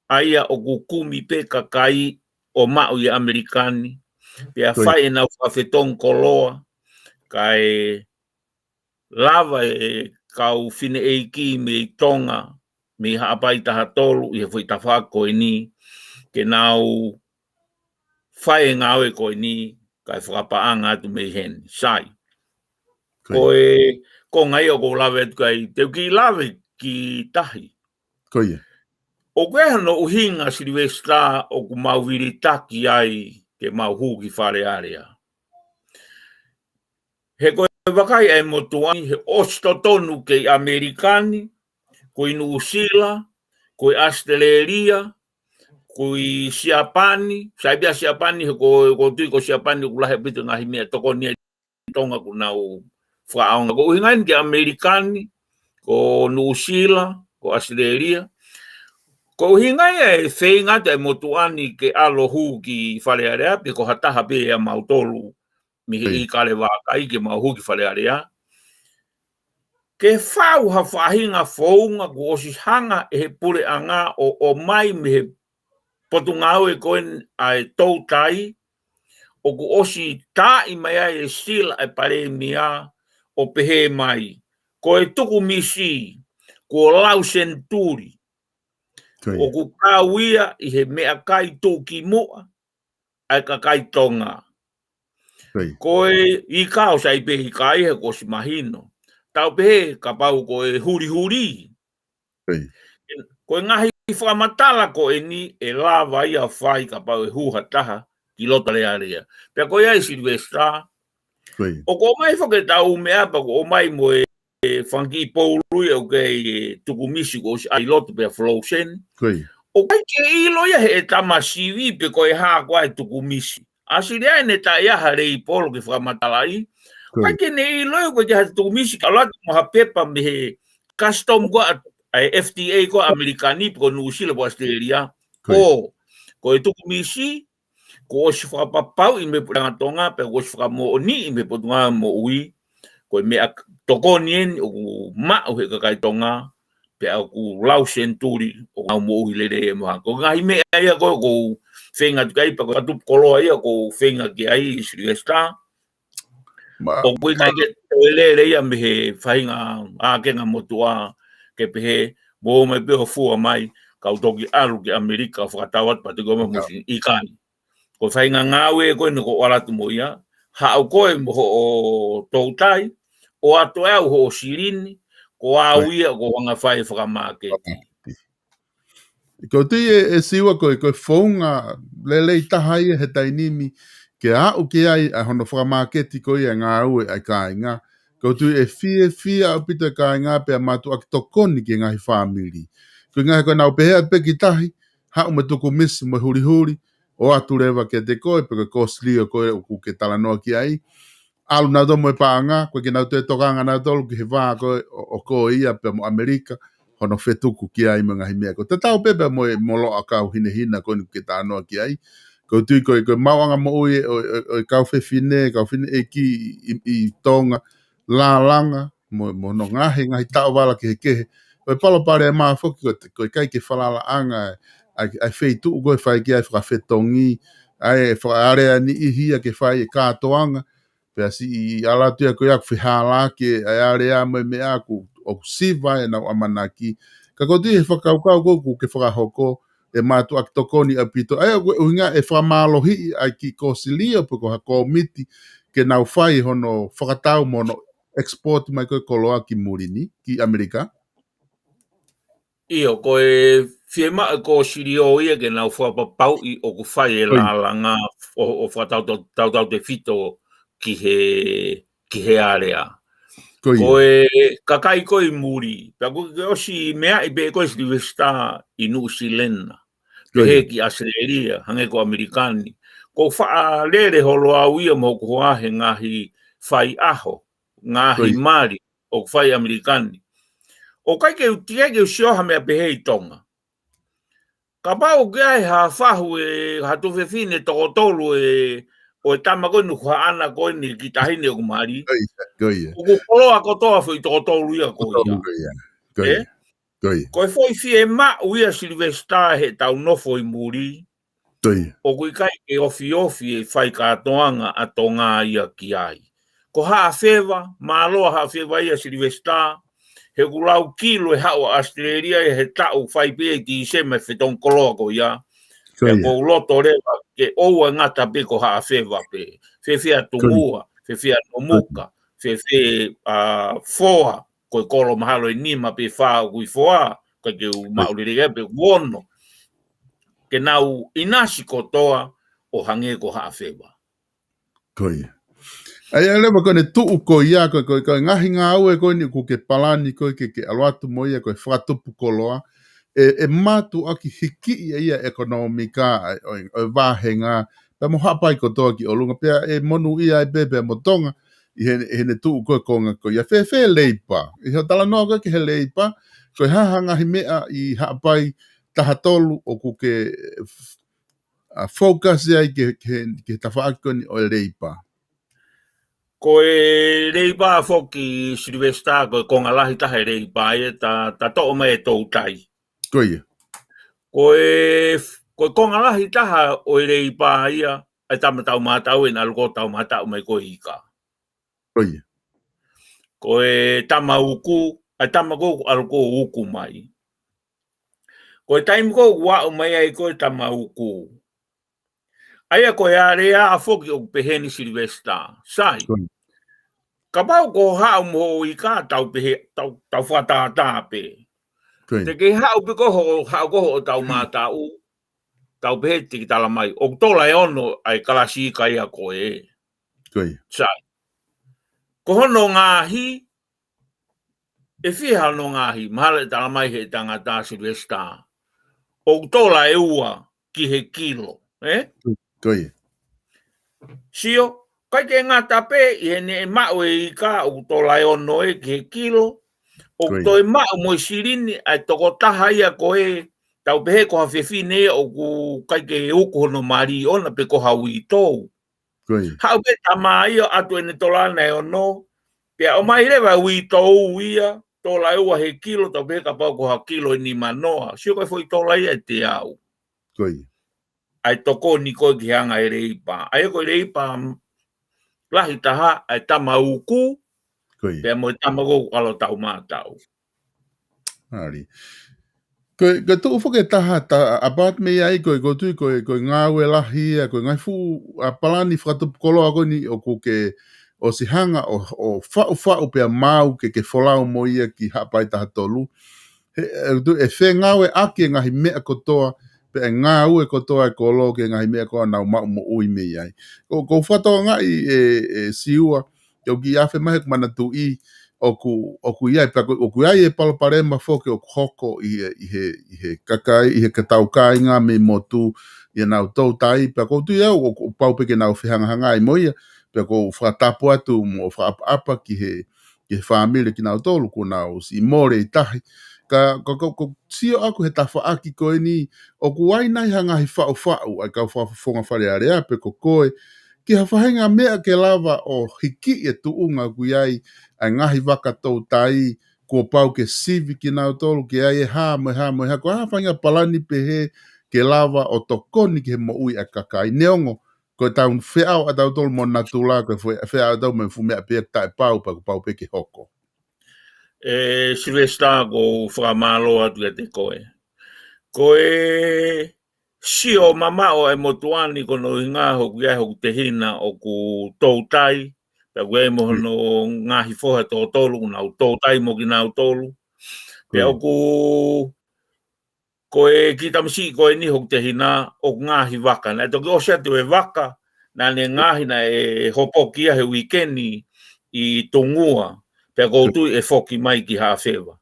ʻA ia ʻoku kumi pē kakai ʻo maʻu ʻi ʻAmelika ni. Pea Ko ia. fai ʻenau fakafetongi koloa. Kae lava e kau fineʻeiki mei Tonga, mei Haʻapai taha tolu ʻi he foʻi tafaʻaki ko eni, ke nau fai e ngāue ko eni, kae fakapaʻanga atu mei heni. Sai. Ko ia. Ko e, ko e ngaahi ʻoku ou lave atu ki ai, te u kiʻi lave ki tahi. Ko ia. ʻOku ʻi ai hono ʻuhinga Silivesitā ʻoku mau vilitaki ai ke mau hū ki Fale Alea. He ko e vakai ʻa e motuʻa ni, he ʻosi totonu kei ʻAmelika ni, ko ʻi Nuʻusila, ko ʻi ʻAositelēlia, ko ʻi Siapani, sai pē ʻa Siapani, he ko, ʻoku ou tui ko Siapani ʻoku lahi ʻaupito ngaahi meʻatokoni ʻa Tonga ʻoku nau fakaʻaonga. Ko e ʻuhinga eni ki ʻAmelika ni, ko Nuʻusila, ko ʻAositelēlia. Ko e ʻuhinga ia e feinga atu ʻa e motuʻa ni ke ʻalu ʻo hū ki Fale Alea, pe ko ha taha pē ʻa mautolu mei he Ko ia. ʻIkale vakai ke mau hū ki Fale Alea. Ke fau ha faʻahinga founga kuo ʻosi hanga ʻe he puleʻanga ʻo, ʻomai mei he potungāue ko eni ʻa e toutai, ʻoku ʻosi taaʻi mai ai e sila ʻa e palēmia ʻo pehē mai, ko e tuku misi, kuo lau senituli, Ko ia. ʻoku kau ia ʻi he meʻakai tuʻukimuʻa ʻa e kakai Tonga. Ko ia. Ko e ʻikai ʻosi ai pē ʻikai he kuo ʻosi mahino. Tau pehē kapau ko e hulihuli. Ko ia. Ko e ngaahi fakamatala ko eni ʻe lava ia fai kapau ʻe hū ha taha ki loto Fale Alea. Pea ko ia ʻi Silivesitā. Ko ia. ʻOku ʻomai foki e tau meʻa pea ʻoku ʻomai mo e e fanga kiʻi poulu ia ʻoku ʻi ai e tuku misi kuo ʻosi ʻai ʻi loto pea frozen. Ko ia. ʻOku ʻikai ke ʻilo ia he ʻe tamasivi pe ko e hā koā e tuku misi. ʻAsi lea ʻene taʻe ʻi ai ha leipolo ke fakamatalaʻi. Ko ia. ʻIkai ke ne ʻilo ia ʻoku ʻi ai ha tuku misi ka lata mo ha pepa mei he custom ko ē ʻa e F D A ko ē ʻAmelika ni pe ko Nuʻusila pe ko ʻAositelēlia. Ko ia. ʻO, ko e tuku misi, kuo ʻosi fakapapauʻi mei he puleʻanga Tonga, pea kuo ʻosi fakamoʻoniʻi mei he Potungāue Moʻui, ko e meʻatokoni eni ʻoku maʻu he kakai Tonga, pea ʻoku lau senituli ʻoku nau moʻui lelei mo ha. Ko e ngaahi meʻa ia ko ē ʻoku ou feinga atu ki ai, pea ko e tupu koloa ia ʻoku ou feinga ki ai Silivesitā. Ma-, ʻOku ʻikai ma- ke toe lele ia mei he faʻahinga ʻākenga motuʻa ke pehē, mou ō mai pē ʻo fua mai, kau toki ʻalu ki ʻAmelika ʻo fakatau atu pea toki ō mai mo Ia. Sini, ʻikai. Ko e faʻahinga ngāue ko eni ʻoku ou ʻalu atu mo ia, haʻu koe mo hoʻo toutai, ʻoatu ʻe au hoʻo silini, ko au Ia. ia ʻoku ou hanga fai e fakamāketi. Fakamāketi. Ko e tui ʻe, ʻe Siua ko e, ko e founga lelei taha ia he taimi ni ke aʻu ki ai ʻa hono fakamāketi ko ia e ngāue ʻa e kāinga. Ko e tui ʻe fiefia ʻaupito e kāinga pea mātuʻaki tokoni ki he ngaahi fāmili. Ko e ngaahi ko ʻenau pehē pē ki tahi, haʻu mo e tuku misi mo e hulihuli, ʻoatu leva kiate koe, pe ko e kosilio ko ē ʻoku ke talanoa ki ai. ʻAlu nautolu mo e paʻanga, ko e ke nau toe tokanga nautolu ki he vā ko ē ʻo, ʻo ko ia pea mo ʻAmelika, hono fetuku ki ai mo e ngaahi meʻa ko ē. Tatau pē pea mo e, mo e loʻakau hinehina ko eni ʻoku ke talanoa ki ai. Ko e tui ko e, ko e maʻuʻanga moʻui ʻo, ʻo, ʻo e kau fefine, kau fineʻeiki ʻi, ʻi, ʻi Tonga, lālanga, mo, mo hono ngaahi, ngaahi taʻovala kehekehe. Ko e palopalema foki ko e, ko e ʻikai ke falalaʻanga, ʻa e, ʻa e feituʻu ko ē ʻe fai ki ai e fakafetongi, ʻa e fakaʻalea niʻihi ia ke fai e kātoanga, pea siʻi ʻalu atu ia ko ia ʻoku fehālaaki ʻa e ʻalea mo e meʻa ʻoku, ʻoku siva ʻenau ʻamanaki. Ka ko e tui he fakakaukau ko ē ʻoku ke fakahoko, ʻe mātuʻaki tokoni ʻaupito. ʻA ia ko e ʻuhinga ʻe fakamālohiʻi ʻa e kiʻi kosilio pe ko ha kōmiti ke nau fai hono fakatau mo hono export mai ko ē koloa ki muli ni, ki ʻAmelika. ʻIo, ko e fiemaʻu ʻe Kōsilio ia ke nau fakapapauʻi ʻoku fai e lālanga ʻo, ʻo fakatautautefito ki he, ki he alea. Ko e kakai ko ē ʻi muli, pea ʻoku ke ʻosi meaʻi pē ko ē Silivesitā ʻi Nuʻusila na. Pehē ki ʻAositelēlia, hangē ko ʻAmelika ni. ʻOku faʻa lele holo au ia mo hoku hoa he ngaahi faiʻaho, ngaahi mali ʻoku fai ʻAmelika ni. ʻOku ʻikai ke u, teʻeki ke u sio ha meʻa pehē ʻi Tonga. Kapau ʻoku ʻi ai ha fahu ʻe ha tuofefine toko tolu ʻe, ʻo e tama ko eni ʻoku haʻana ko eni ki tahi ni ʻoku mali. ʻOku koloa kotoa foʻi toko tolu ia ko ia. Ko e foʻi fiemaʻu ia Silivesitā heʻetau nofo ʻi muli. ʻOku ʻikai ke ofiofi e fai kātoanga ʻa Tonga ia ki ai. Ko Haʻafeva, mālō ʻa Haʻafeva ia Silivesitā, he ʻoku lau kilo e haʻu ʻa ʻAositelēlia ia he taʻu fai pē ʻi Tīsema e fetongi koloa ko ia. Pea ʻoku ou loto leva ke ʻoua ngata pē ko Haʻafeva pē. Fēfē ʻa Tungua, fēfē ʻa Nomuka, fēfē ʻa Foa, ko e kolo mahalo ʻe nima pe fā ʻoku ʻi Foa, ka ke u maʻu lelei pē ʻoku ono. Ke nau ʻinasi kotoa ʻo hangē ko Haʻafeva. Ko ia. ʻA ia leva ko ʻene tuʻu ko ia, ko, ko, ko e ngaahi ngāue ko eni ʻoku ke palani ko ē ke, ke ʻalu atu mo ia ko e fakatupu koloa, ʻe, ʻe mātuʻaki hikiʻi ʻe ia ʻekonōmika ʻa e, ʻo e, ʻo e vāhenga, pea mo Haʻapai kotoa ki ʻolunga, pea ʻe monūʻia ai pē, pea mo Tonga, ʻi he, ʻi heʻene tuʻu ko ē konga ko ia. Fēfē leipa? ʻI hoʻo talanoa ko ē ki he leipa, ko e hā ha ngaahi meʻa ʻi Haʻapai taha tolu ʻoku ke, ʻa, focus ai ki he, ki he, ki he tafaʻaki ko eni ʻo e leipa. Ko e leipa foki Silivesitā, ko e konga lahi taha e leipa ia, ta, ta toʻo mai e toutai. Ko ia. Ko e, ko e konga lahi taha ʻo e leipa ia, ʻa e tama taumātaʻu ʻena ʻalu ko ē ʻo taumātaʻu mai ko ē ʻi ika. Ko ia. Ko e tama uku, ʻa e tama ko ē ʻalu ko ē ʻo uku mai. Ko e taimi ko ē ʻoku aʻu mai ai ko ē tama uku. ʻA ia ko e alea foki ʻoku pehē ni Silivesitā. Sai. Kapau ko hoʻo haʻu mo hoʻo ika tau pehē, tau, tau fakatātā pē. Te ke haʻu pē ko hoʻo, haʻu ko hoʻo taumātaʻu, tau pehē te ke tala mai ʻoku tola ʻe ono ʻa e kalasi ika ia ko ē. Sai. Ko hono ngaahi, ʻe fiha hono ngaahi, mahalo ʻe tala mai he tangata Silivesitā, ʻoku tola ʻe ua ki he kilo, ē? Ko ia. Sio, ʻikai ke ngata pē ʻi heʻene maʻu e ika ʻoku tola ʻe ono ē ki he kilo, ʻoku toe maʻu mo e silini ʻa e tokotaha ia ko ē, tau pehē ko ha fefine ia ʻoku ʻikai ke uku hono mali ʻona pe ko ha uitou. Haʻu pē tama ia ʻo ʻatu ʻene tola ʻe ono, pea ʻomai leva uitou ia, tola ʻe ua he kilo, tau pehē kapau ko ha kilo ʻe nimanoa. Sio ko e foʻi tola ia ʻe teau. ʻA e tokoni ko ē ki he anga e leipa. ʻA ia ko e leipa lahi taha, ʻa e tama uku, pea mo e tama ko ē ʻalu ʻo taumātaʻu. Ko e, ko e tuʻu foki ʻe taha, ta, ʻa, apart mei ai, ko e, ko e tui, ko e, ko e ngāue lahi ia, ko e ngaahi fuʻu, ʻa, palani fakatupu koloa ko eni ʻoku ke ʻosi hanga ʻo, ʻo faʻufaʻu pea maau ke, ke folau mo ia ki Haʻapai taha tolu. He, ʻe, tu, ʻe fengāueʻaki e ngaahi meʻa kotoa, pea ʻe ngāue kotoa e kolo ki he ngaahi meʻa ko ē ʻoku nau maʻu moʻui mei ai. Ko, ko u fakatokangaʻi ʻe, ʻe Siua, ʻoku ʻi ai e meʻa he ʻoku manatuʻi, ʻoku, ʻoku ʻi ai, pea ko, ʻoku ʻi ai e palopalema foki ʻoku hoko ʻi he, ʻi he, ʻi he kakai, ʻi he ka tau kāinga mei motu, ʻi heʻenau toutai, pea ko u tui au, ʻoku pau pē ke nau fehangahangai mo ia, pea ko u fakatapu atu mo fakaʻapaʻapa ki he, ki he fāmili kinautolu, kuo nau siʻi mole ʻi tahi. Ka, ko, ko, ko, sio ʻaku he tafaʻaki ko eni, ʻoku ʻi ai nai ha ngaahi faʻufaʻu, ʻa e kau fakafofonga Fale Alea, pe ko koe, ki ha faʻahinga meʻa ke lava ʻo hikiʻi e tuʻunga ʻoku ʻi ai, ʻa e ngaahi vaka toutai, kuo pau ke sivi kinautolu, ke ʻi ai e hā, mo e hā, mo e hā, ko e hā faʻahinga palani pehē, ke lava ʻo tokoni ki he moʻui ʻa e kakai. Neongo, ko e tau feʻao ʻa tautolu mo natula, ko e fe-, feʻao ʻa tautolu mo e fuʻu meʻa pē ʻoku taʻepau, pea kuo pau pē ke hoko. ʻE Silivesitā, ko u fakamālō atu kiate koe. Ko e sio mamaʻo e motuʻa ni ko hono ʻuhinga hoku ʻi ai hoku tehina ʻoku toutai, pea ʻoku ʻi ai mo hono ngaahi foha ʻe toko tolu, ʻoku nau toutai mo kinautolu. Pea ʻoku Ko e kiʻi tamasiʻi ko eni hoku tehina ʻoku ngaohi vaka. Naʻe toki ʻosi atu e vaka, naʻa ne ngaohi naʻe hopoki ia he uike ni ʻi Tungua. Pea ʻoku ou tui ʻe foki mai ki Haʻafeva.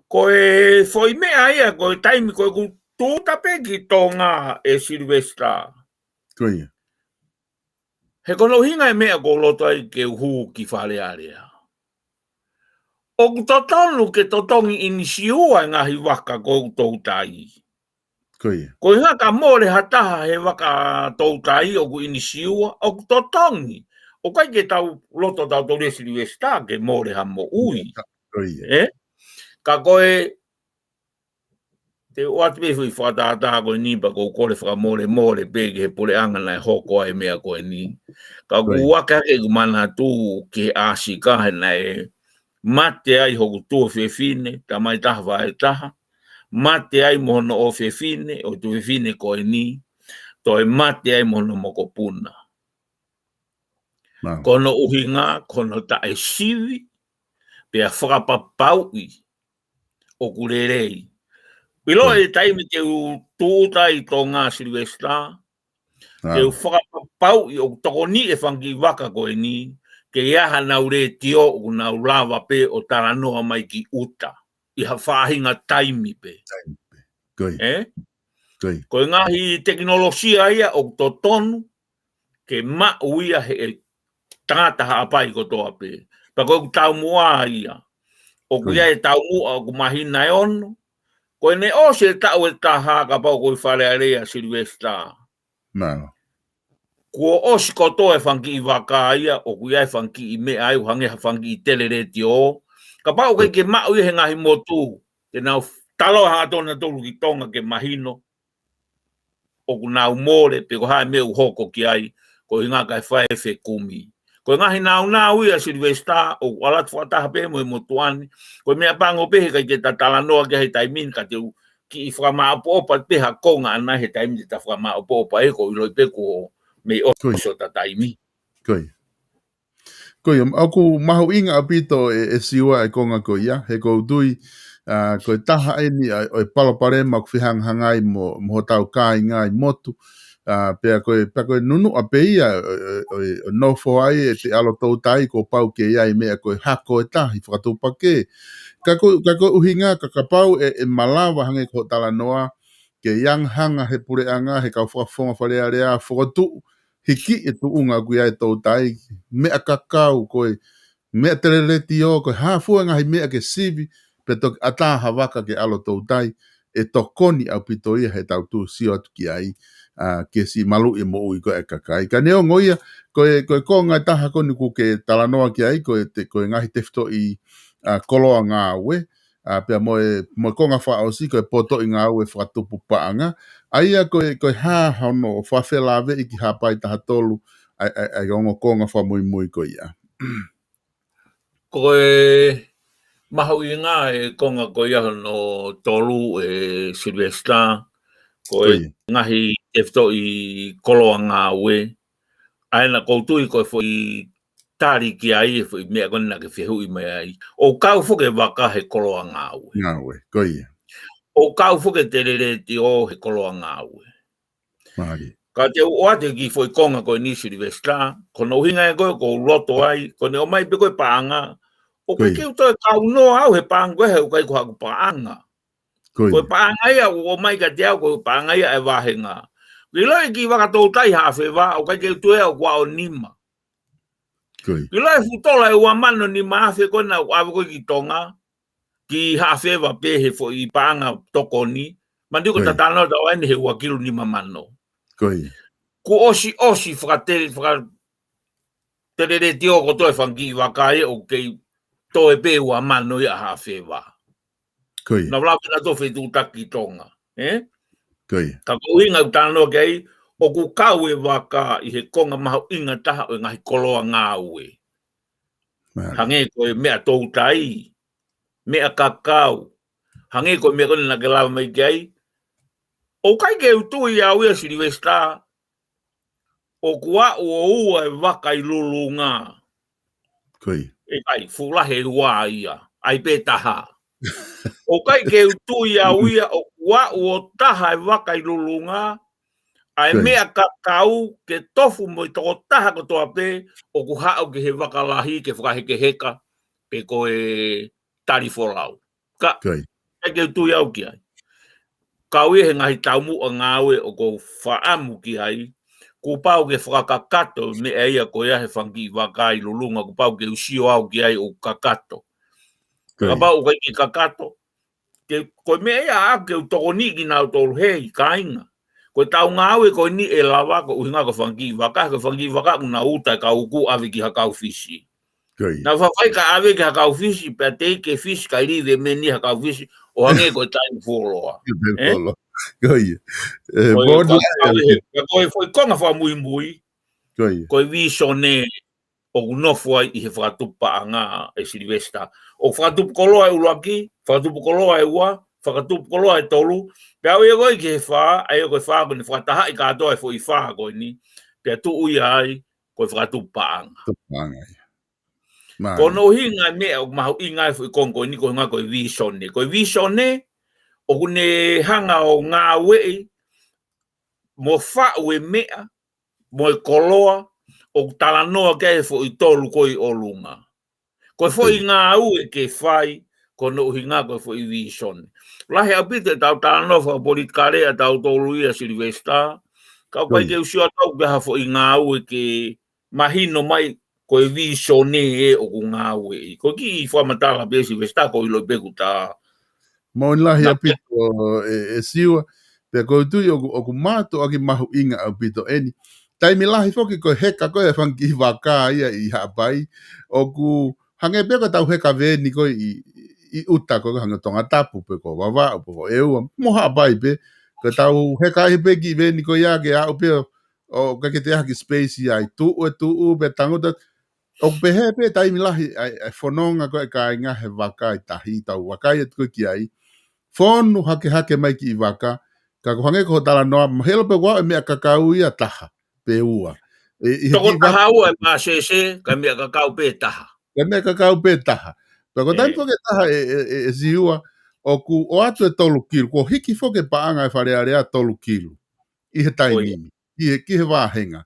Ko e foʻi meʻa ia, ko e taimi ko ē ʻoku tūʻuta pē ki Tonga ʻe Silivesitā. Ko ia. He ko hono ʻuhinga e meʻa ʻoku ou loto ai ke u hū ki Fale Alea. ʻOku totonu ke totongi ʻinisiua e ngaahi vaka ko ē ʻoku toutai. Ko ia. Ko e ʻuhinga ka mole ha taha he vaka toutai ʻoku ʻinisiua, ʻoku totongi. ʻOku ʻikai ke tau loto tautolu ia Silivesitā ke mole ha moʻui. Ko ia. Ē? Ka ko e te u ʻoatu pē foʻi fakatātā ko eni pea ʻoku ou kole fakamolemole pē ki he puleʻanga naʻe hoko ai e meʻa ko eni. Ka ʻoku ou ʻeke hake ʻeku manatu ki he ʻAsika he naʻe mate ai hoku tuofefine, tamai taha vaʻe taha. Mate ai mo hono ʻofefine, ʻo e tuofefine ko eni, toe mate ai mo hono mokopuna. Ko hono ʻuhinga, ko hono taʻesivi, pea fakapapauʻi ʻoku lelei. ʻIlo e taimi te u tūʻuta ai ʻi Tonga Silivesitā, te u fakapapauʻi ʻoku tokoni e fanga kiʻi vaka ko eni, ke ʻi ai haʻanau letiō ʻoku nau lava pē ʻo talanoa mai ki ʻuta, ʻi ha faʻahinga taimi pē. Taimi pē. Ko ia. Ē? Ko ia. Ko e ngaahi tekinolosia ia ʻoku totonu ke maʻu ia he tangata Haʻapai kotoa pē. Pea ko ʻeku taumuʻa ia. ʻOku ʻi ai e taumuʻa ʻoku māhina ʻe ono. Ko ʻene ʻosi e taʻu ʻe taha kapau ko e Fale Alea Silivesitā. Kuo ʻosi kotoa e fanga kiʻi vaka ia, ʻoku ʻi ai e fanga kiʻi meʻa ai, ʻo hangē ha fanga kiʻi tele letiō. Kapau ʻoku ʻikai ke maʻu ia he ngaahi motu, te nau taloa hangatonu nautolu ki Tonga ke mahino ʻoku nau mole, pe ko e hā e meʻa ʻoku hoko ki ai, ko e ʻuhinga kae fai e fekumi. Ko e ngaahi nāunau ia Silivesitā, ʻoku ʻalu atu fakataha pē mo e motuʻa ni. Ko e meʻapango pē he ʻikai ke ta talanoa ki ai he taimi ni, ka te u kiʻi fakamāʻopoʻopo pē ha konga ʻanai he taimi te ta fakamāʻopoʻopo ai, ʻoku ou ʻiloʻi pē kuo mei ʻosi ʻeta taimi. Ko ia. Ko ia, ʻoku mahuʻinga ʻaupito e, e Siua e konga ko ia, he ʻoku ou tui, ʻa, ko e taha eni ʻa, ʻo e palopalema ʻoku fehangahangai mo, mo hotau kāinga ʻi motu, ʻa, pea ko e, pea ko e nunuʻa pē ia, ʻo, ʻo, ʻo, ʻo nofo ai ʻete ʻAlo Toutai kuo pau ke ʻi ai e meʻa ko e hako ʻe taha ʻi fakatuʻupakē. Ka ko, ka ko e ʻuhinga, ka kapau ʻe, ʻe malava hangē ko hoʻo talanoa, ke ʻi ai ha hanga he puleʻanga, he kau fakafofonga Fale Alea, fokotuʻu, hiki e tuʻunga ʻoku ʻi ai e toutai, meʻa kakau ko e, meʻa tele letiō ko e hā fua e ngaahi meʻa ke sivi, pea toki ʻatā ha vaka ke ʻAlo Toutai, ʻe tokoni ʻaupito ia heʻetau tuʻu sio atu ki ai, ʻa, ke siʻi maluʻi e moʻui ko ē ʻa e kakai. Ka neongo ia, ko e, ko e konga ʻe taha ko eni ʻoku ke talanoa ki ai, ko e te, ko e ngaahi tefitoʻi, ʻa, koloa ngāue, ʻa, pea mo e, mo e konga fakaʻosi ko e potoʻi ngāue fakatupu paʻanga. ʻA ia ko e, ko e hā hono fakafelaveʻi ki Haʻapai taha tolu, ʻa e, ʻa e, ʻa e ongo konga fakamuimui ko ia. Ko e mahuʻinga e konga ko ia hono tolu ʻe Silivesitā, ko e ngaahi tefitoʻi koloa ngāue. ʻA ia naʻa ʻoku ou tui ko e foʻi tali ki ai e foʻi meʻa ko ena ke fehuʻi mai ai. ʻOku kau foki e vaka he koloa ngāue. Ngāue, ko ia. ʻOku kau foki e tele letiō he koloa ngāue. Mālie. Ka te u ʻoatu e kiʻi foʻi konga ko eni Silivesitā, ko hono ʻuhinga ia ko ē ʻoku ou loto ai, ko ʻene ʻomai pē ko ē paʻanga, ʻoku ʻikai ke u toe kaunoa au he paʻanga ko ē he ʻoku ʻikai ko haʻaku paʻanga. Ko e paʻanga ia ʻoku ʻomai kiate au, ko e paʻanga ia ʻa e vāhenga. ʻIlo e kiʻi vaka toutai Haʻafeva, ʻoku ʻikai ke u tui au ʻoku aʻu nima. ʻIlo e fuʻu tola ʻe ua mano nima afe ko ena ʻoku ʻave ko ē ki Tonga, ki Haʻafeva pē he foʻi paʻanga tokoni, manatuʻi ko e tatano tau ʻa eni he ua kilu nima mano. Kuo ʻosi, ʻosi fakatele, fakatele letiō kotoa e fanga kiʻi vaka ia ʻoku kei toe pē ua mano ia ʻa Haʻafeva. Ko ia. Naʻa ku lave naʻa tau fetuʻutaki ki Tonga, ē? Ko ia. Ka ko e ʻuhinga ʻoku talanoa ki ai, ʻoku kau e vaka ʻi he konga mahuʻinga taha ʻo e ngaahi koloa ngāue. Mālie. Hangē ko e meʻa toutai, meʻa kakau, hangē ko e meʻa ko ena naʻa ke lave mai ki ai. ʻOku ʻikai ke u tui au ia Silivesitā, ʻoku aʻu ʻo ua e vaka ʻi Lulunga. Ko ia. ʻIkai, fuʻu lahi e ua ia, ʻai pē taha. ʻOku ʻikai ke u tui au ia ʻoku aʻu ʻo taha e vaka ʻi Lulunga, ʻa e meʻa kakau ke tofu mo e tokotaha kotoa pē ʻoku haʻu ki he vaka lahi ke fakahekeheka pe ko e tali folau. Ka, ʻikai ke u tui au ki ai. Kau ia he ngaahi taumuʻa ngāue ʻoku ou faʻamu ki ai, kuo pau ke fakakakato meʻa ia ko ia he fanga kiʻi vaka ʻi Lulunga, kuo pau ke u sio au ki ai ʻoku kakato. Kapau ʻoku ʻikai ke kakato, ke, ko e meʻa ia ʻaʻaku ke u tokoniʻi kinautolu hei, kāinga. Ko e tau ngāue ko eni ʻe lava ko e ʻuhinga ko e fanga kiʻi vaka, ko e fanga kiʻi vaka ʻoku nau uta e kau uku ʻave ki ha kau Fisi. Nau fafai ka ʻave ki ha kau Fisi, pea teʻeki ke Fisi kae live meni ha kau Fisi, ʻo hangē ko e taimi fuoloa. Ko ia. Ko e, ko e foʻi konga fakamuimui, ko e visone ʻoku nofo ai ʻi he fakatupu paʻanga ʻe Silivesitā. ʻOku fakatupu koloa e ʻuluaki, fakatupu koloa e ua, fakatupu koloa e tolu, pea ʻoku ʻi ai ko e fā, ʻa ia ko e fā ko eni fakatahaʻi kātoa e foʻi fā ko eni, pea tuʻu ia ai ko e fakatupu paʻanga. Ko hono ʻuhinga e meʻa ʻoku mahuʻinga e foʻi konga ko eni ko e ʻuhinga ko e visone. Ko e visone, ʻoku ne hanga ʻo ngāueʻi mo faʻu e meʻa, mo e koloa, ʻoku talanoa ki ai e foʻi tolu ko ē ʻi ʻolunga. Ko e foʻi ngāue ke fai, ko hono ʻuhinga ko e foʻi visone. Lahi ʻaupito e tau talanoa fakapolitikale ʻa tautolu ia Silivesitā, ka ʻoku ʻikai ke u sio atu au ki ha foʻi ngāue ke mahino mai ko e visone ē ʻoku ngāueʻi. Ko e kiʻi fakamatala pē Silivesitā ko e ʻilo pē kuo tā. Moʻoni lahi ʻaupito ē, ē Siua, pea ko u tui ʻoku, ʻoku mātuʻaki mahuʻinga ʻaupito eni. Taimi lahi foki ko e heka ko ē e fanga kiʻi vaka ia ʻi Haʻapai, ʻoku hangē pē ko e tau heka veni ko ē ʻi, ʻi ʻuta ko ē hangē Tongatapu pe ko Vavaʻu pe ko ʻEua, mo Haʻapai pē, ko e tau heka ai pē kiʻi veni ko ia ke aʻu pē ʻo, ʻo ʻikai ke toe ʻi ai ha kiʻi space ia ʻi tuʻu e tuʻu, pea tangutu. ʻOku pehē pē taimi lahi ʻa e, ʻa e fononga ko ē e kāinga he vaka ʻi tahi, tau vakai atu ko ē ki ai. Fonu hakehake mai kiʻi vaka, ka ko e hangē ko hoʻo talanoa, mahalo pē ʻoku ʻi ai e meʻa kakau ia ʻe taha, pe ua. ʻE, ʻi he kiʻi vaka, tokotaha ua e māsese, ka meʻa kakau pē ʻe taha. Ka meʻa kakau pē ʻe taha. Pea ko e taimi foki ʻe taha ē, ē, ē, ē Siua, ʻoku ʻoatu e tolu kilu, kuo hiki foki e paʻanga e Fale Alea tolu kilu ʻi he taimi ni, ki he, ki he vāhenga.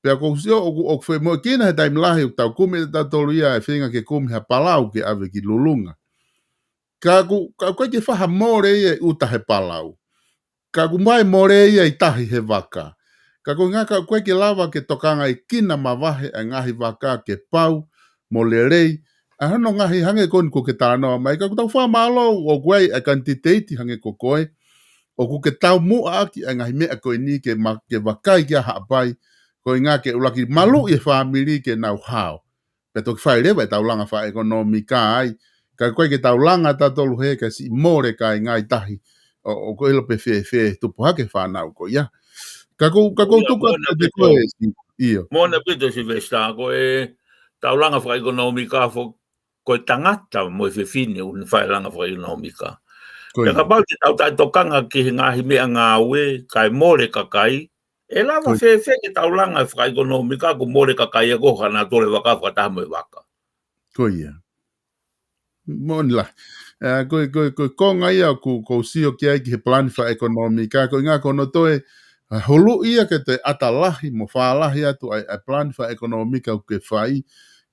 Pea ko u sio ʻoku, ʻoku femoʻuekina he taimi lahi ʻoku tau kumi ʻe tautolu ia e feinga ke kumi ha palau ke ʻave ki Lulunga. Ka ʻoku, ka ʻoku ʻikai ke faʻa mole ia ʻi ʻuta he palau. Ka ʻoku ʻomai mole ia ʻi tahi he vaka. Ka ko e ʻuhinga ka ʻoku ʻikai ke lava ke tokangaʻi kina mavahe ʻa e ngaahi vaka ke pau mo lelei, ʻa hono ngaahi hangē ko eni ʻoku ke talanoa mai, ka ʻoku tau fakamālō ʻoku ʻi ai e kanititeiti hangē ko koe, ʻoku ke taumuʻa ʻaki ʻa e ngaahi meʻa ko eni ke ma-, ke vakai ki ai Haʻapai, ko e ʻuhinga ke ʻuluaki maluʻi e fāmili ke nau hao. Pea toki fai leva e taulanga fakaʻekonōmika ai, ka ʻoku ʻikai ke taulanga tautolu he ka siʻi mole kāinga ʻi tahi, ʻo, ʻoku ʻilo pē fēfē tupu hake fānau ko ia. Ka ko u, ka ko u tuku atu kiate koe, ʻio. Moʻoni ʻaupito Silivesitā, ko e taulanga fakaʻekonōmika foki, ko e tangata mo e fefine ʻoku ne fai e langa fakaʻekonōmika. Pea kapau te tau taʻetokanga ki he ngaahi meʻangāue, kae mole kakai, ʻe lava fēfē ke taulanga fakaʻekonōmika ʻoku mole kakai ʻa ko hana tole vaka fakataha mo e vaka. Ko ia. Moʻoni lahi. ʻA, ko e, ko e, ko e konga ia ʻoku, ʻoku ou sio ki ai ki he palani fakaʻekonōmika, ko e ʻuhinga ko hono toe, ʻa, hulu ia ke toe ʻata lahi mo fālahi atu ʻa e, ʻa e palani fakaʻekonōmika ʻoku ke fai,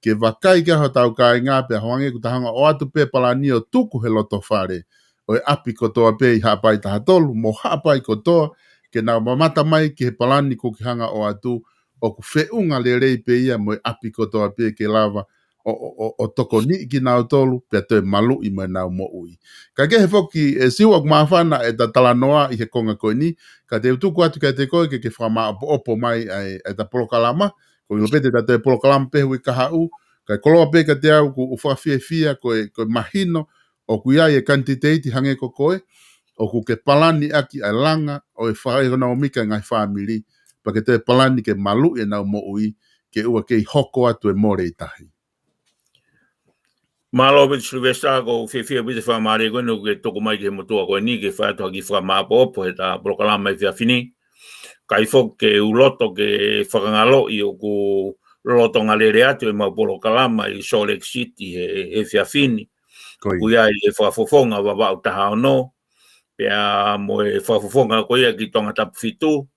ke vakai ki ai hotau kāinga pea hangē ʻoku ta hanga ʻo ʻoatu pē palani ʻo tuku he loto fale ʻo e ʻapi kotoa pē ʻi Haʻapai taha tolu, mo Haʻapai kotoa, ke nau mamata mai ki he palani ʻoku ke hanga ʻo ʻoatu, ʻoku feʻunga lelei pē ia mo e ʻapi kotoa pē ke lava ʻo, ʻo, ʻo, ʻo tokoniʻi kinautolu, pea toe maluʻi mo ʻenau moʻui. Ka kehe foki ē Siua ʻoku māfana ʻeta talanoa ʻi he konga ko eni, ka te u tuku atu kiate koe ke ke fakamāʻopoʻopo mai ʻa e, ʻeta polokalama, ko e ʻilo pē te ta toe polokalama pē he uike kahaʻu, kae koloa pē kiate au ʻoku ou fakafiefia ko e, ko e mahino, ʻoku ʻi ai e kanititeiti hangē ko koe, ʻoku ke palani ʻaki ʻa e langa ʻo e fakaʻekonōmika e ngaahi fāmili, pea ke toe palani ke maluʻi ʻenau moʻui, ke ʻoua kei hoko atu e mole ʻi tahi. Mālō ʻaupito Silivesitā, ʻoku ou fiefia ʻaupito he faingamālie ko eni ʻoku ke tuku mai ki he motuʻa ko eni ke fai atu ha kiʻi fakamāʻopoʻopo heʻeta polokalama he efiafi ni. Kae foki ke u loto ke fakangaloʻi ʻoku lolotonga lele atu ʻemau polokalama ʻi Salt Lake City he, he efiafi ni. Ko ia. Ko ia ʻi he fakafofonga Vavaʻu taha ono, pea mo e fakafofonga ko ia ki Tongatapu fitu,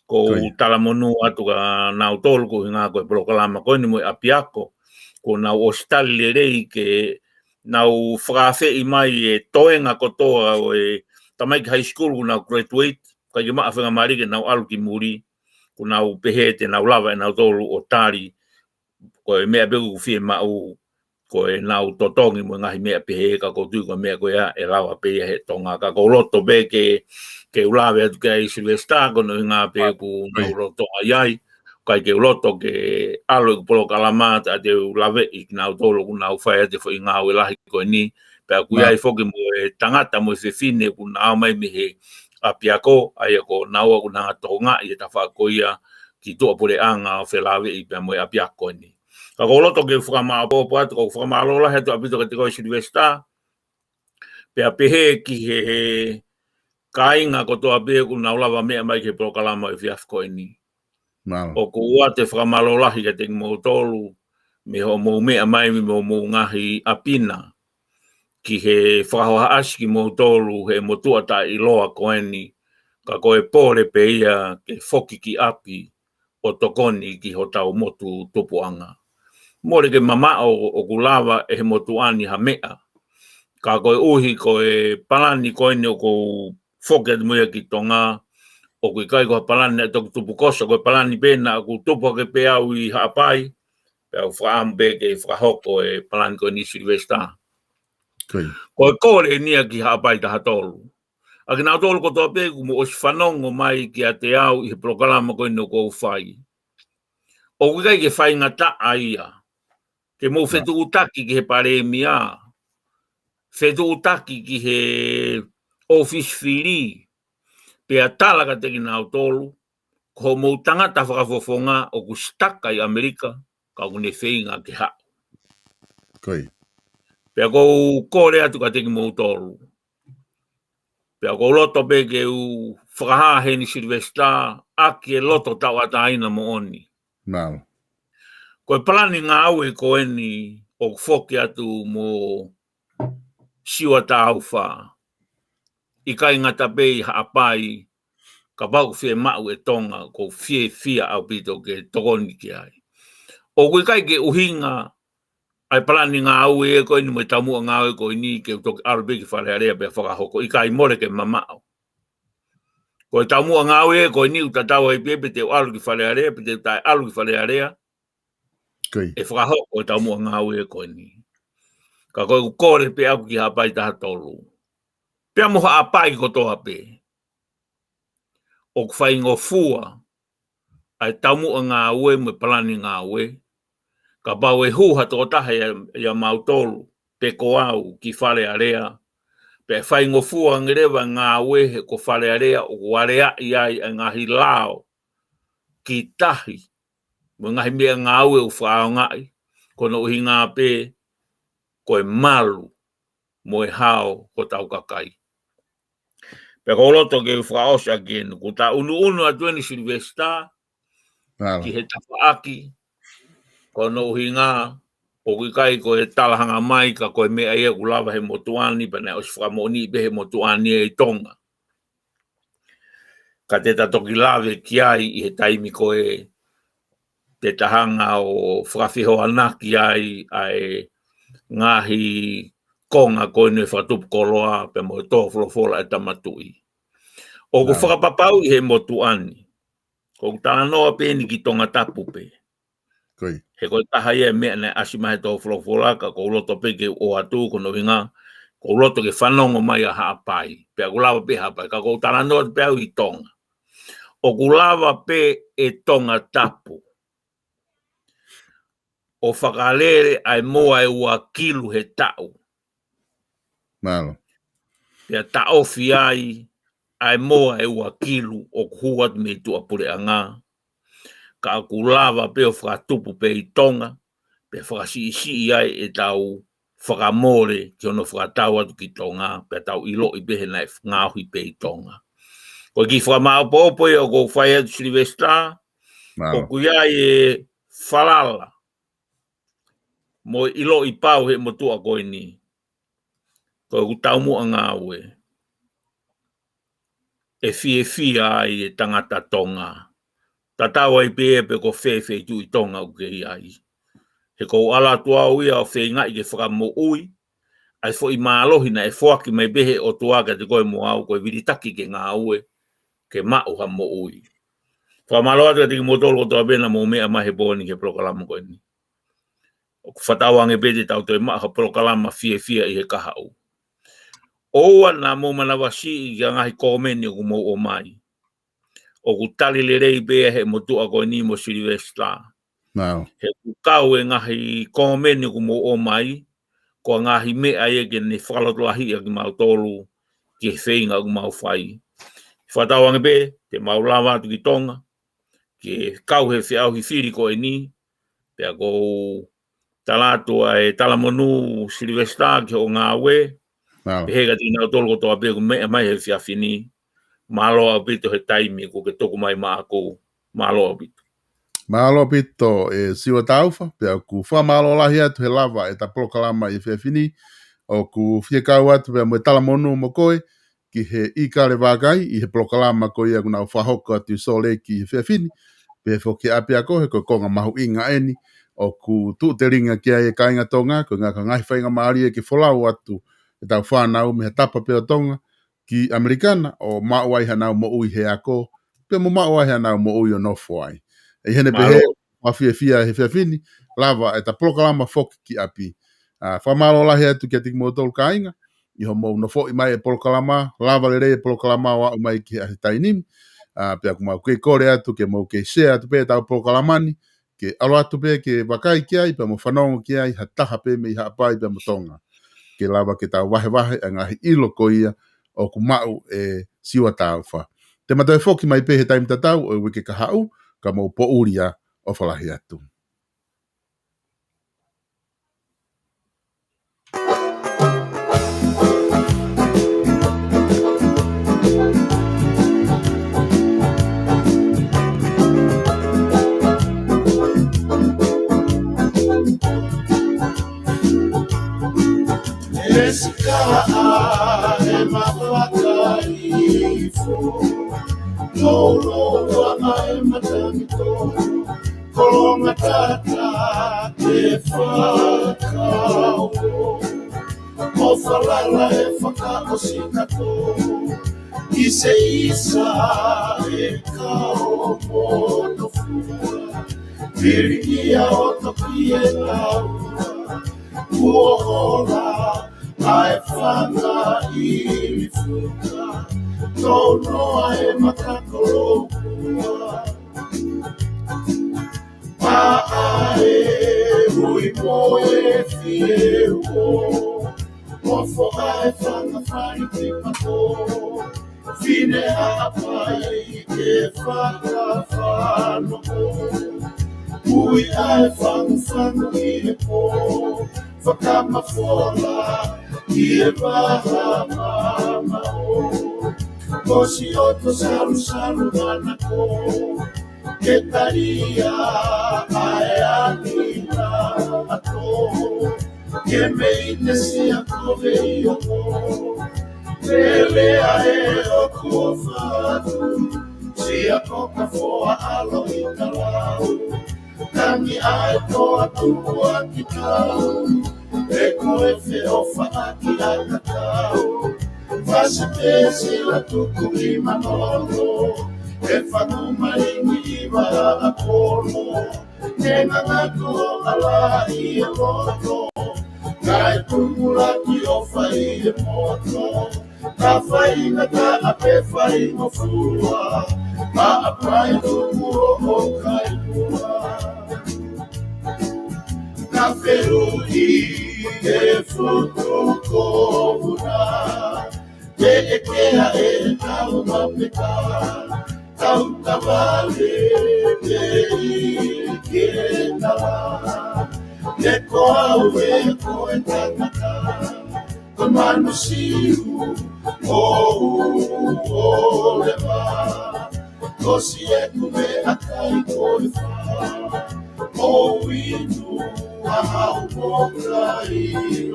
ko u talamonū atu kia nautolu ko e ʻuhinga ko e polokalama ko eni mo e ʻapiako, kuo nau ʻosi tali lelei ke nau fakaafeʻi mai e toenga kotoa ʻo e tamaiki high school kuo nau graduate, ʻikai ke maʻu ha faingamālie ke nau ʻalu ki muli, kuo nau pehē te nau lava ʻe nautolu ʻo tali, ko e meʻa pē ʻoku fiemaʻu, ko ʻenau totongi mo e ngaahi meʻa pehē, ka ʻoku ou tui ko e meʻa ko ia ʻe lava pē ia he Tonga. Ka ʻoku ou loto pē ke, ke u lave atu ki ai Sylvester, ko hono ʻuhinga pē ʻoku nau loto ai ai, ʻikai ke u loto ke ʻalu ʻeku polokalama, tā te u laveʻi kinautolu ʻoku nau fai atu e foʻi ngāue lahi ko eni, pea ʻoku ʻi ai foki mo e tangata mo e fefine ʻoku nau ō mai mei he ʻapiako, ʻa ia ko naua ʻoku nau hanga ʻo tokangaʻi e tafaʻaki ko ia ki tuʻapuleʻanga ʻo felāveʻi pea mo e ʻapiako eni. Ka ʻoku ou loto ke fakamāopoopo atu, ʻoku ou fakamālō lahi atu ʻaupito kiate koe Sylvester, pea pehē ki he, he kāinga kotoa pē ʻoku nau lava meʻa mai ki he polokalama ʻo e efiafi ko eni. ʻOku ou ʻoatu e fakamālō lahi kiate kimoutolu, mei hoʻomou meʻa mai mei hoʻomou ngaahi ʻapi na, ki he fakahohaʻasi kimoutolu he motuʻa taʻeʻiloa ko eni, ka ko e pole pē ia ke foki ki ʻapi ʻo tokoni ki hotau motu tupuʻanga. Mole ke mamaʻo ʻoku lava ʻe he motuʻa ni ha meʻa. Ka koeʻuhi ko e palani ko eni ʻoku ou foki atu mo ia ki Tonga, ʻoku ʻikai ko ha palani naʻe toki tupu koso, ko e palani pē naʻa ku tupu hake pē au ʻi Haʻapai, pea u fakaʻamu pē ke fakahoko e palani ko eni Sylvester. Ko e kole eni ia ki Haʻapai taha tolu. ʻA kinautolu kotoa pē ʻoku mou ʻosi fanongo mai kiate au ʻi he polokalama ko eni ʻoku ou fai, ʻoku ʻikai ke faingataʻa ia ke mou fetuʻutaki ki he palēmia, fetuʻutaki ki he ʻōfisi fili, pea tala kiate kinautolu, ko hoʻomou tangata fakafofonga ʻoku stuck ʻi ʻAmelika, ka ʻoku ne feinga ke haʻu. Pea ʻoku ou kole atu kiate kimoutolu, pea ʻoku ou loto pē ke u fakahā heni Sylvester, ʻaki e loto tauʻatāina moʻoni. Ko e palani ngāue ko eni ʻoku foki atu mo Siua Taufa, ʻikai ngata pē ʻi Haʻapai, kapau ʻoku fiemaʻu ʻe Tonga, ʻoku ou fiefia ʻaupito ke tokoni ki ai. ʻOku ʻikai ke ʻuhinga ʻa e palani ngāue ko eni mo e taumuʻa ngāue ko eni ke u toki ʻalu pē ki Fale Alea pea fakahoko, ʻikai, mole ke mamaʻo. Ko e taumuʻa ngāue ko eni ʻoku tatau ai pē pe te u ʻalu ki Fale Alea, pe te u taʻeʻalu ki Fale Alea, ʻe fakahoko e taumuʻa ngāue ko eni. Ka ko ʻeku kole pē ʻaʻaku ki Haʻapai taha tolu, pea mo Haʻapai kotoa pē, ʻoku faingofua ʻa e taumuʻa ngāue mo e palani ngāue, kapau ʻe hū ha tokotaha ʻia, ʻia mautolu, pe ko au ki Fale Alea, pea ʻe faingofua ange leva e ngāue he ko Fale Alea ʻoku aleaʻi ai ʻa e ngaahi lao ki tahi mo e ngaahi meʻangāue ʻoku fakaʻaongaʻi, ko hono ʻuhinga pē ko e malu mo e hao hotau kakai. Pea ʻoku ou loto ke u fakaʻosi ʻaki eni, ʻoku ta ʻunuʻunu atu eni Sylvester ki he tafaʻaki, ko hono ʻuhinga ʻoku ʻikai ko e talahanga mai, ka ko e meʻa ia ʻoku lava he motuʻa ni, pea naʻe ʻosi fakamoʻoniʻi pē he motuʻa ni ʻe Tonga. Ka te ta toki lave ki ai ʻi he taimi ko ē te ta hanga ʻo fakafehoanaki ai ʻa e ngaahi konga ko eni ʻo e fakatupu koloa pea mo e tō folofola ʻa e Tama Tuʻi. ʻOku fakapapauʻi he motuʻa ni, ʻoku ou talanoa pē eni ki Tongatapu pē. He ko e taha ia e meʻa naʻe ʻasi mai he tō folofola, ka ʻoku ou loto pē ke u ʻoatu, ko hono ʻuhinga ʻoku ou loto ke fanongo mai ʻa Haʻapai, pea ʻoku lava pē Haʻapai, ka ʻoku ou talanoa pē au ʻi Tonga. ʻOku lava pē ʻe Tongatapu ʻo fakalele ʻa e moa ʻe ua kilu he taʻu, pea taʻofi ai ʻa e moa ʻe ua kilu ʻoku hū atu mei tuʻapuleʻanga, ka ʻoku lava pē ʻo fakatupu pē ʻi Tonga, pea fakasiʻisiʻi ai ʻetau fakamole ki hono fakatau atu ki Tonga, pea tau ʻiloʻi pē he naʻe ngaohi pē ʻi Tonga. Ko e kiʻi fakamāopoopo ia ʻoku ou fai atu Sylvester, ʻoku ʻi ai e falala mo e ʻiloʻi pau he motuʻa ko eni, ko ʻeku taumuʻa ngāue ʻe fiefia ai e tangata Tonga. Tatau ai pē pe ko fē feituʻu ʻi Tonga ʻoku ke ʻi ai. He ʻoku ou ʻalu atu au ia ʻo feingaʻi ke fakamoʻui ʻa e foʻi mālohi naʻe foaki mai pē he ʻOtua kiate koe mo au, ko e vilitaki ke ngāue, ke maʻu ha moʻui. Fakamālō atu kiate kimoutolu kotoa pē naʻa mou meʻa mai he pō ni ki he polokalama ko eni. ʻOku fakatauange pē te tau toe maʻu ha polokalama fiefia ʻi he kahaʻu. ʻOua naʻa mou manavasiʻi ki he ngaahi kōmeni ʻoku mou ʻomai. ʻOku tali lelei pē ʻe he motuʻa ko eni mo Sylvester. Wow. He ʻoku kau e ngaahi kōmeni ʻoku mou ʻomai, ko e ngaahi meʻa ia ke ne fakalotolahiʻi ʻa kimautolu ki he feinga ʻoku mau fai. Fakatauange pē te mau lava atu ki Tonga ke kau he feʻauhi fili ko eni, pea ʻoku ou tala atu ʻa e talamonū Sylvester ki hoʻo ngāue, Mālō. Pehē kiate kinautolu kotoa pē ʻoku meʻa mai he efiafi ni, mālō ʻaupito he taimi kuo ke tuku mai maʻaku, mālō ʻaupito. Mālō ʻaupito ʻe Siua Taufa, pea ʻoku fakamālō lahi atu he lava ʻeta polokalama ʻi he efiafi ni, ʻoku fie kau atu pea mo e talamonū mo koe, ki he ʻIkale Vākai ʻi he polokalama ko ia ʻoku nau fakahoko atu ʻi Salt Lake ʻi he efiafi ni. Pehē foki ʻapiako he ko e konga mahuʻinga eni ʻoku tuʻu telinga ki ai e kāinga Tonga, ko e ngaahi faingamālie ke folau atu ʻetau fānau mei ha tapa pē ʻo Tonga ki ʻAmelika na ʻo maʻu ai hanau moʻui he ako, pea mo maʻu ai hanau moʻui ʻo nofo ai. ʻI heʻene pehē, Mālō. Fakamālō he efiafi ni, lava ʻeta polokalama foki ki ʻapi. ʻA, fakamālō lahi atu kiate kimoutolu kāinga, ʻi hoʻomou nofoʻi mai e polokalama, lava lelei e polokalama ʻo aʻu mai ki he ʻaho taimi ni. ʻA, pea ʻoku mau kei kole atu ke mou kei share atu pē ʻetau polokalama ni, ke ʻalu atu pē ke vakai ki ai, pea mo fanongo ki ai, ha taha pē mei Haʻapai pea mo Tonga. Ke lava ke tau vahevahe ʻa e ngaahi ʻilo ko ia ʻoku maʻu ʻe Siua Taufa. Te ma toe foki mai pē he taimi tatau ʻo e uike kahaʻu, ka mou poʻuli ā, ʻofa lahi atu. Esika e mafaka ifo, lolo ua e matangi tō, kolonga tata ke fakao. ʻO falala e fakaʻosi kato, ʻi se isa e kao mo tofua, pili ia ʻo toki e laua, kuo hola ʻa e fanga ʻi fuka, tō noa e maka kolokua. Pea ʻe ui mo e fiefia, ʻo foʻi e fanga fali ki pato. Fine Haʻapai ke fakafanongo, ui ʻa e fangufangu ʻi he pō. Fakamafola ʻi he vaha mamaʻo, ko si oto salusalu manako, ke talia ʻa e angi na ato, ke mei te sia kove i oko. Pele ʻa e ʻoku ʻofa atu, sia ko ka foa ʻalo i ka lau. Tangi ʻa e toa tuku ʻa ki tau, ʻe ko e feʻofaʻaki ʻa ka tau. Fasi pē sila tuku ʻi manono, ʻe fanu mai ni ʻi vaha ʻa kono. Ke ngangatu ʻo ʻala ʻi he loto, kae tumulaki ʻo fai e moto. Ka fai na ka a pe fai mo fua, ma a pai tuku o o kai mua. Ka feru i e futu ko una, te e kea e tau ma peka, tau tavale te i ke tala. Te ko au e ko e tangata, ko manu siu, o u, o le ma. Ko si e ku me a kai ko e fa. O u inu, a hau ko kai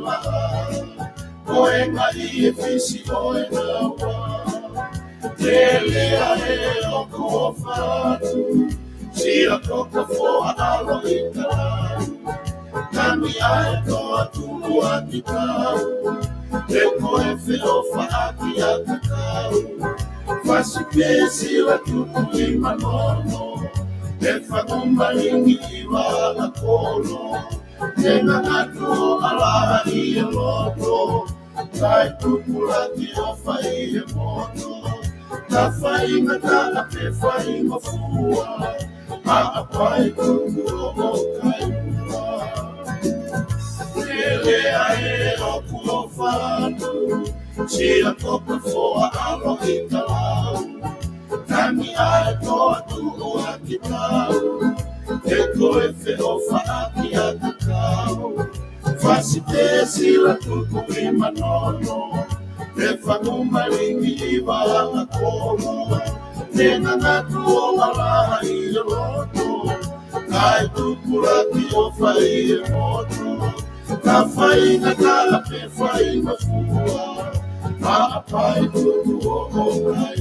la. Ko ʻo e ngaahi fisi ʻo e naua. Lele ʻa e ʻoku ʻofa atu, Sila ko ka foa ʻalo i ka lau. Nani ʻa e toa tuʻu ʻa ki tau, he ko e feʻofaʻaki ʻa ka kau. Fasi pē Sila tuku ʻi manono, he fanu malingi ʻi vā ʻa kono. He ngangatu ʻo ʻalaha ʻi e loto, kae tupulaki ʻo fai e moto. Ka faingataʻa pe faingofua, maʻapae tuku ʻo ʻo kai ua. Lele ʻa e ʻoku ʻofa atu, Sila ko ka foa ʻalo i ka lau. Nani ʻa e toa tuʻu ʻa ki tau, he ko e feʻofaʻaki ʻa ka kau. Fasi pē Sila tuku ʻi manono, he fanu malingi ʻi vā ʻa kono. He ngangatu ʻo ʻalaha ʻi e loto, kae tupulaki ʻo fai e moto. Ka faingataʻa pe faingofua, maʻapae tuku ʻo ʻo kai.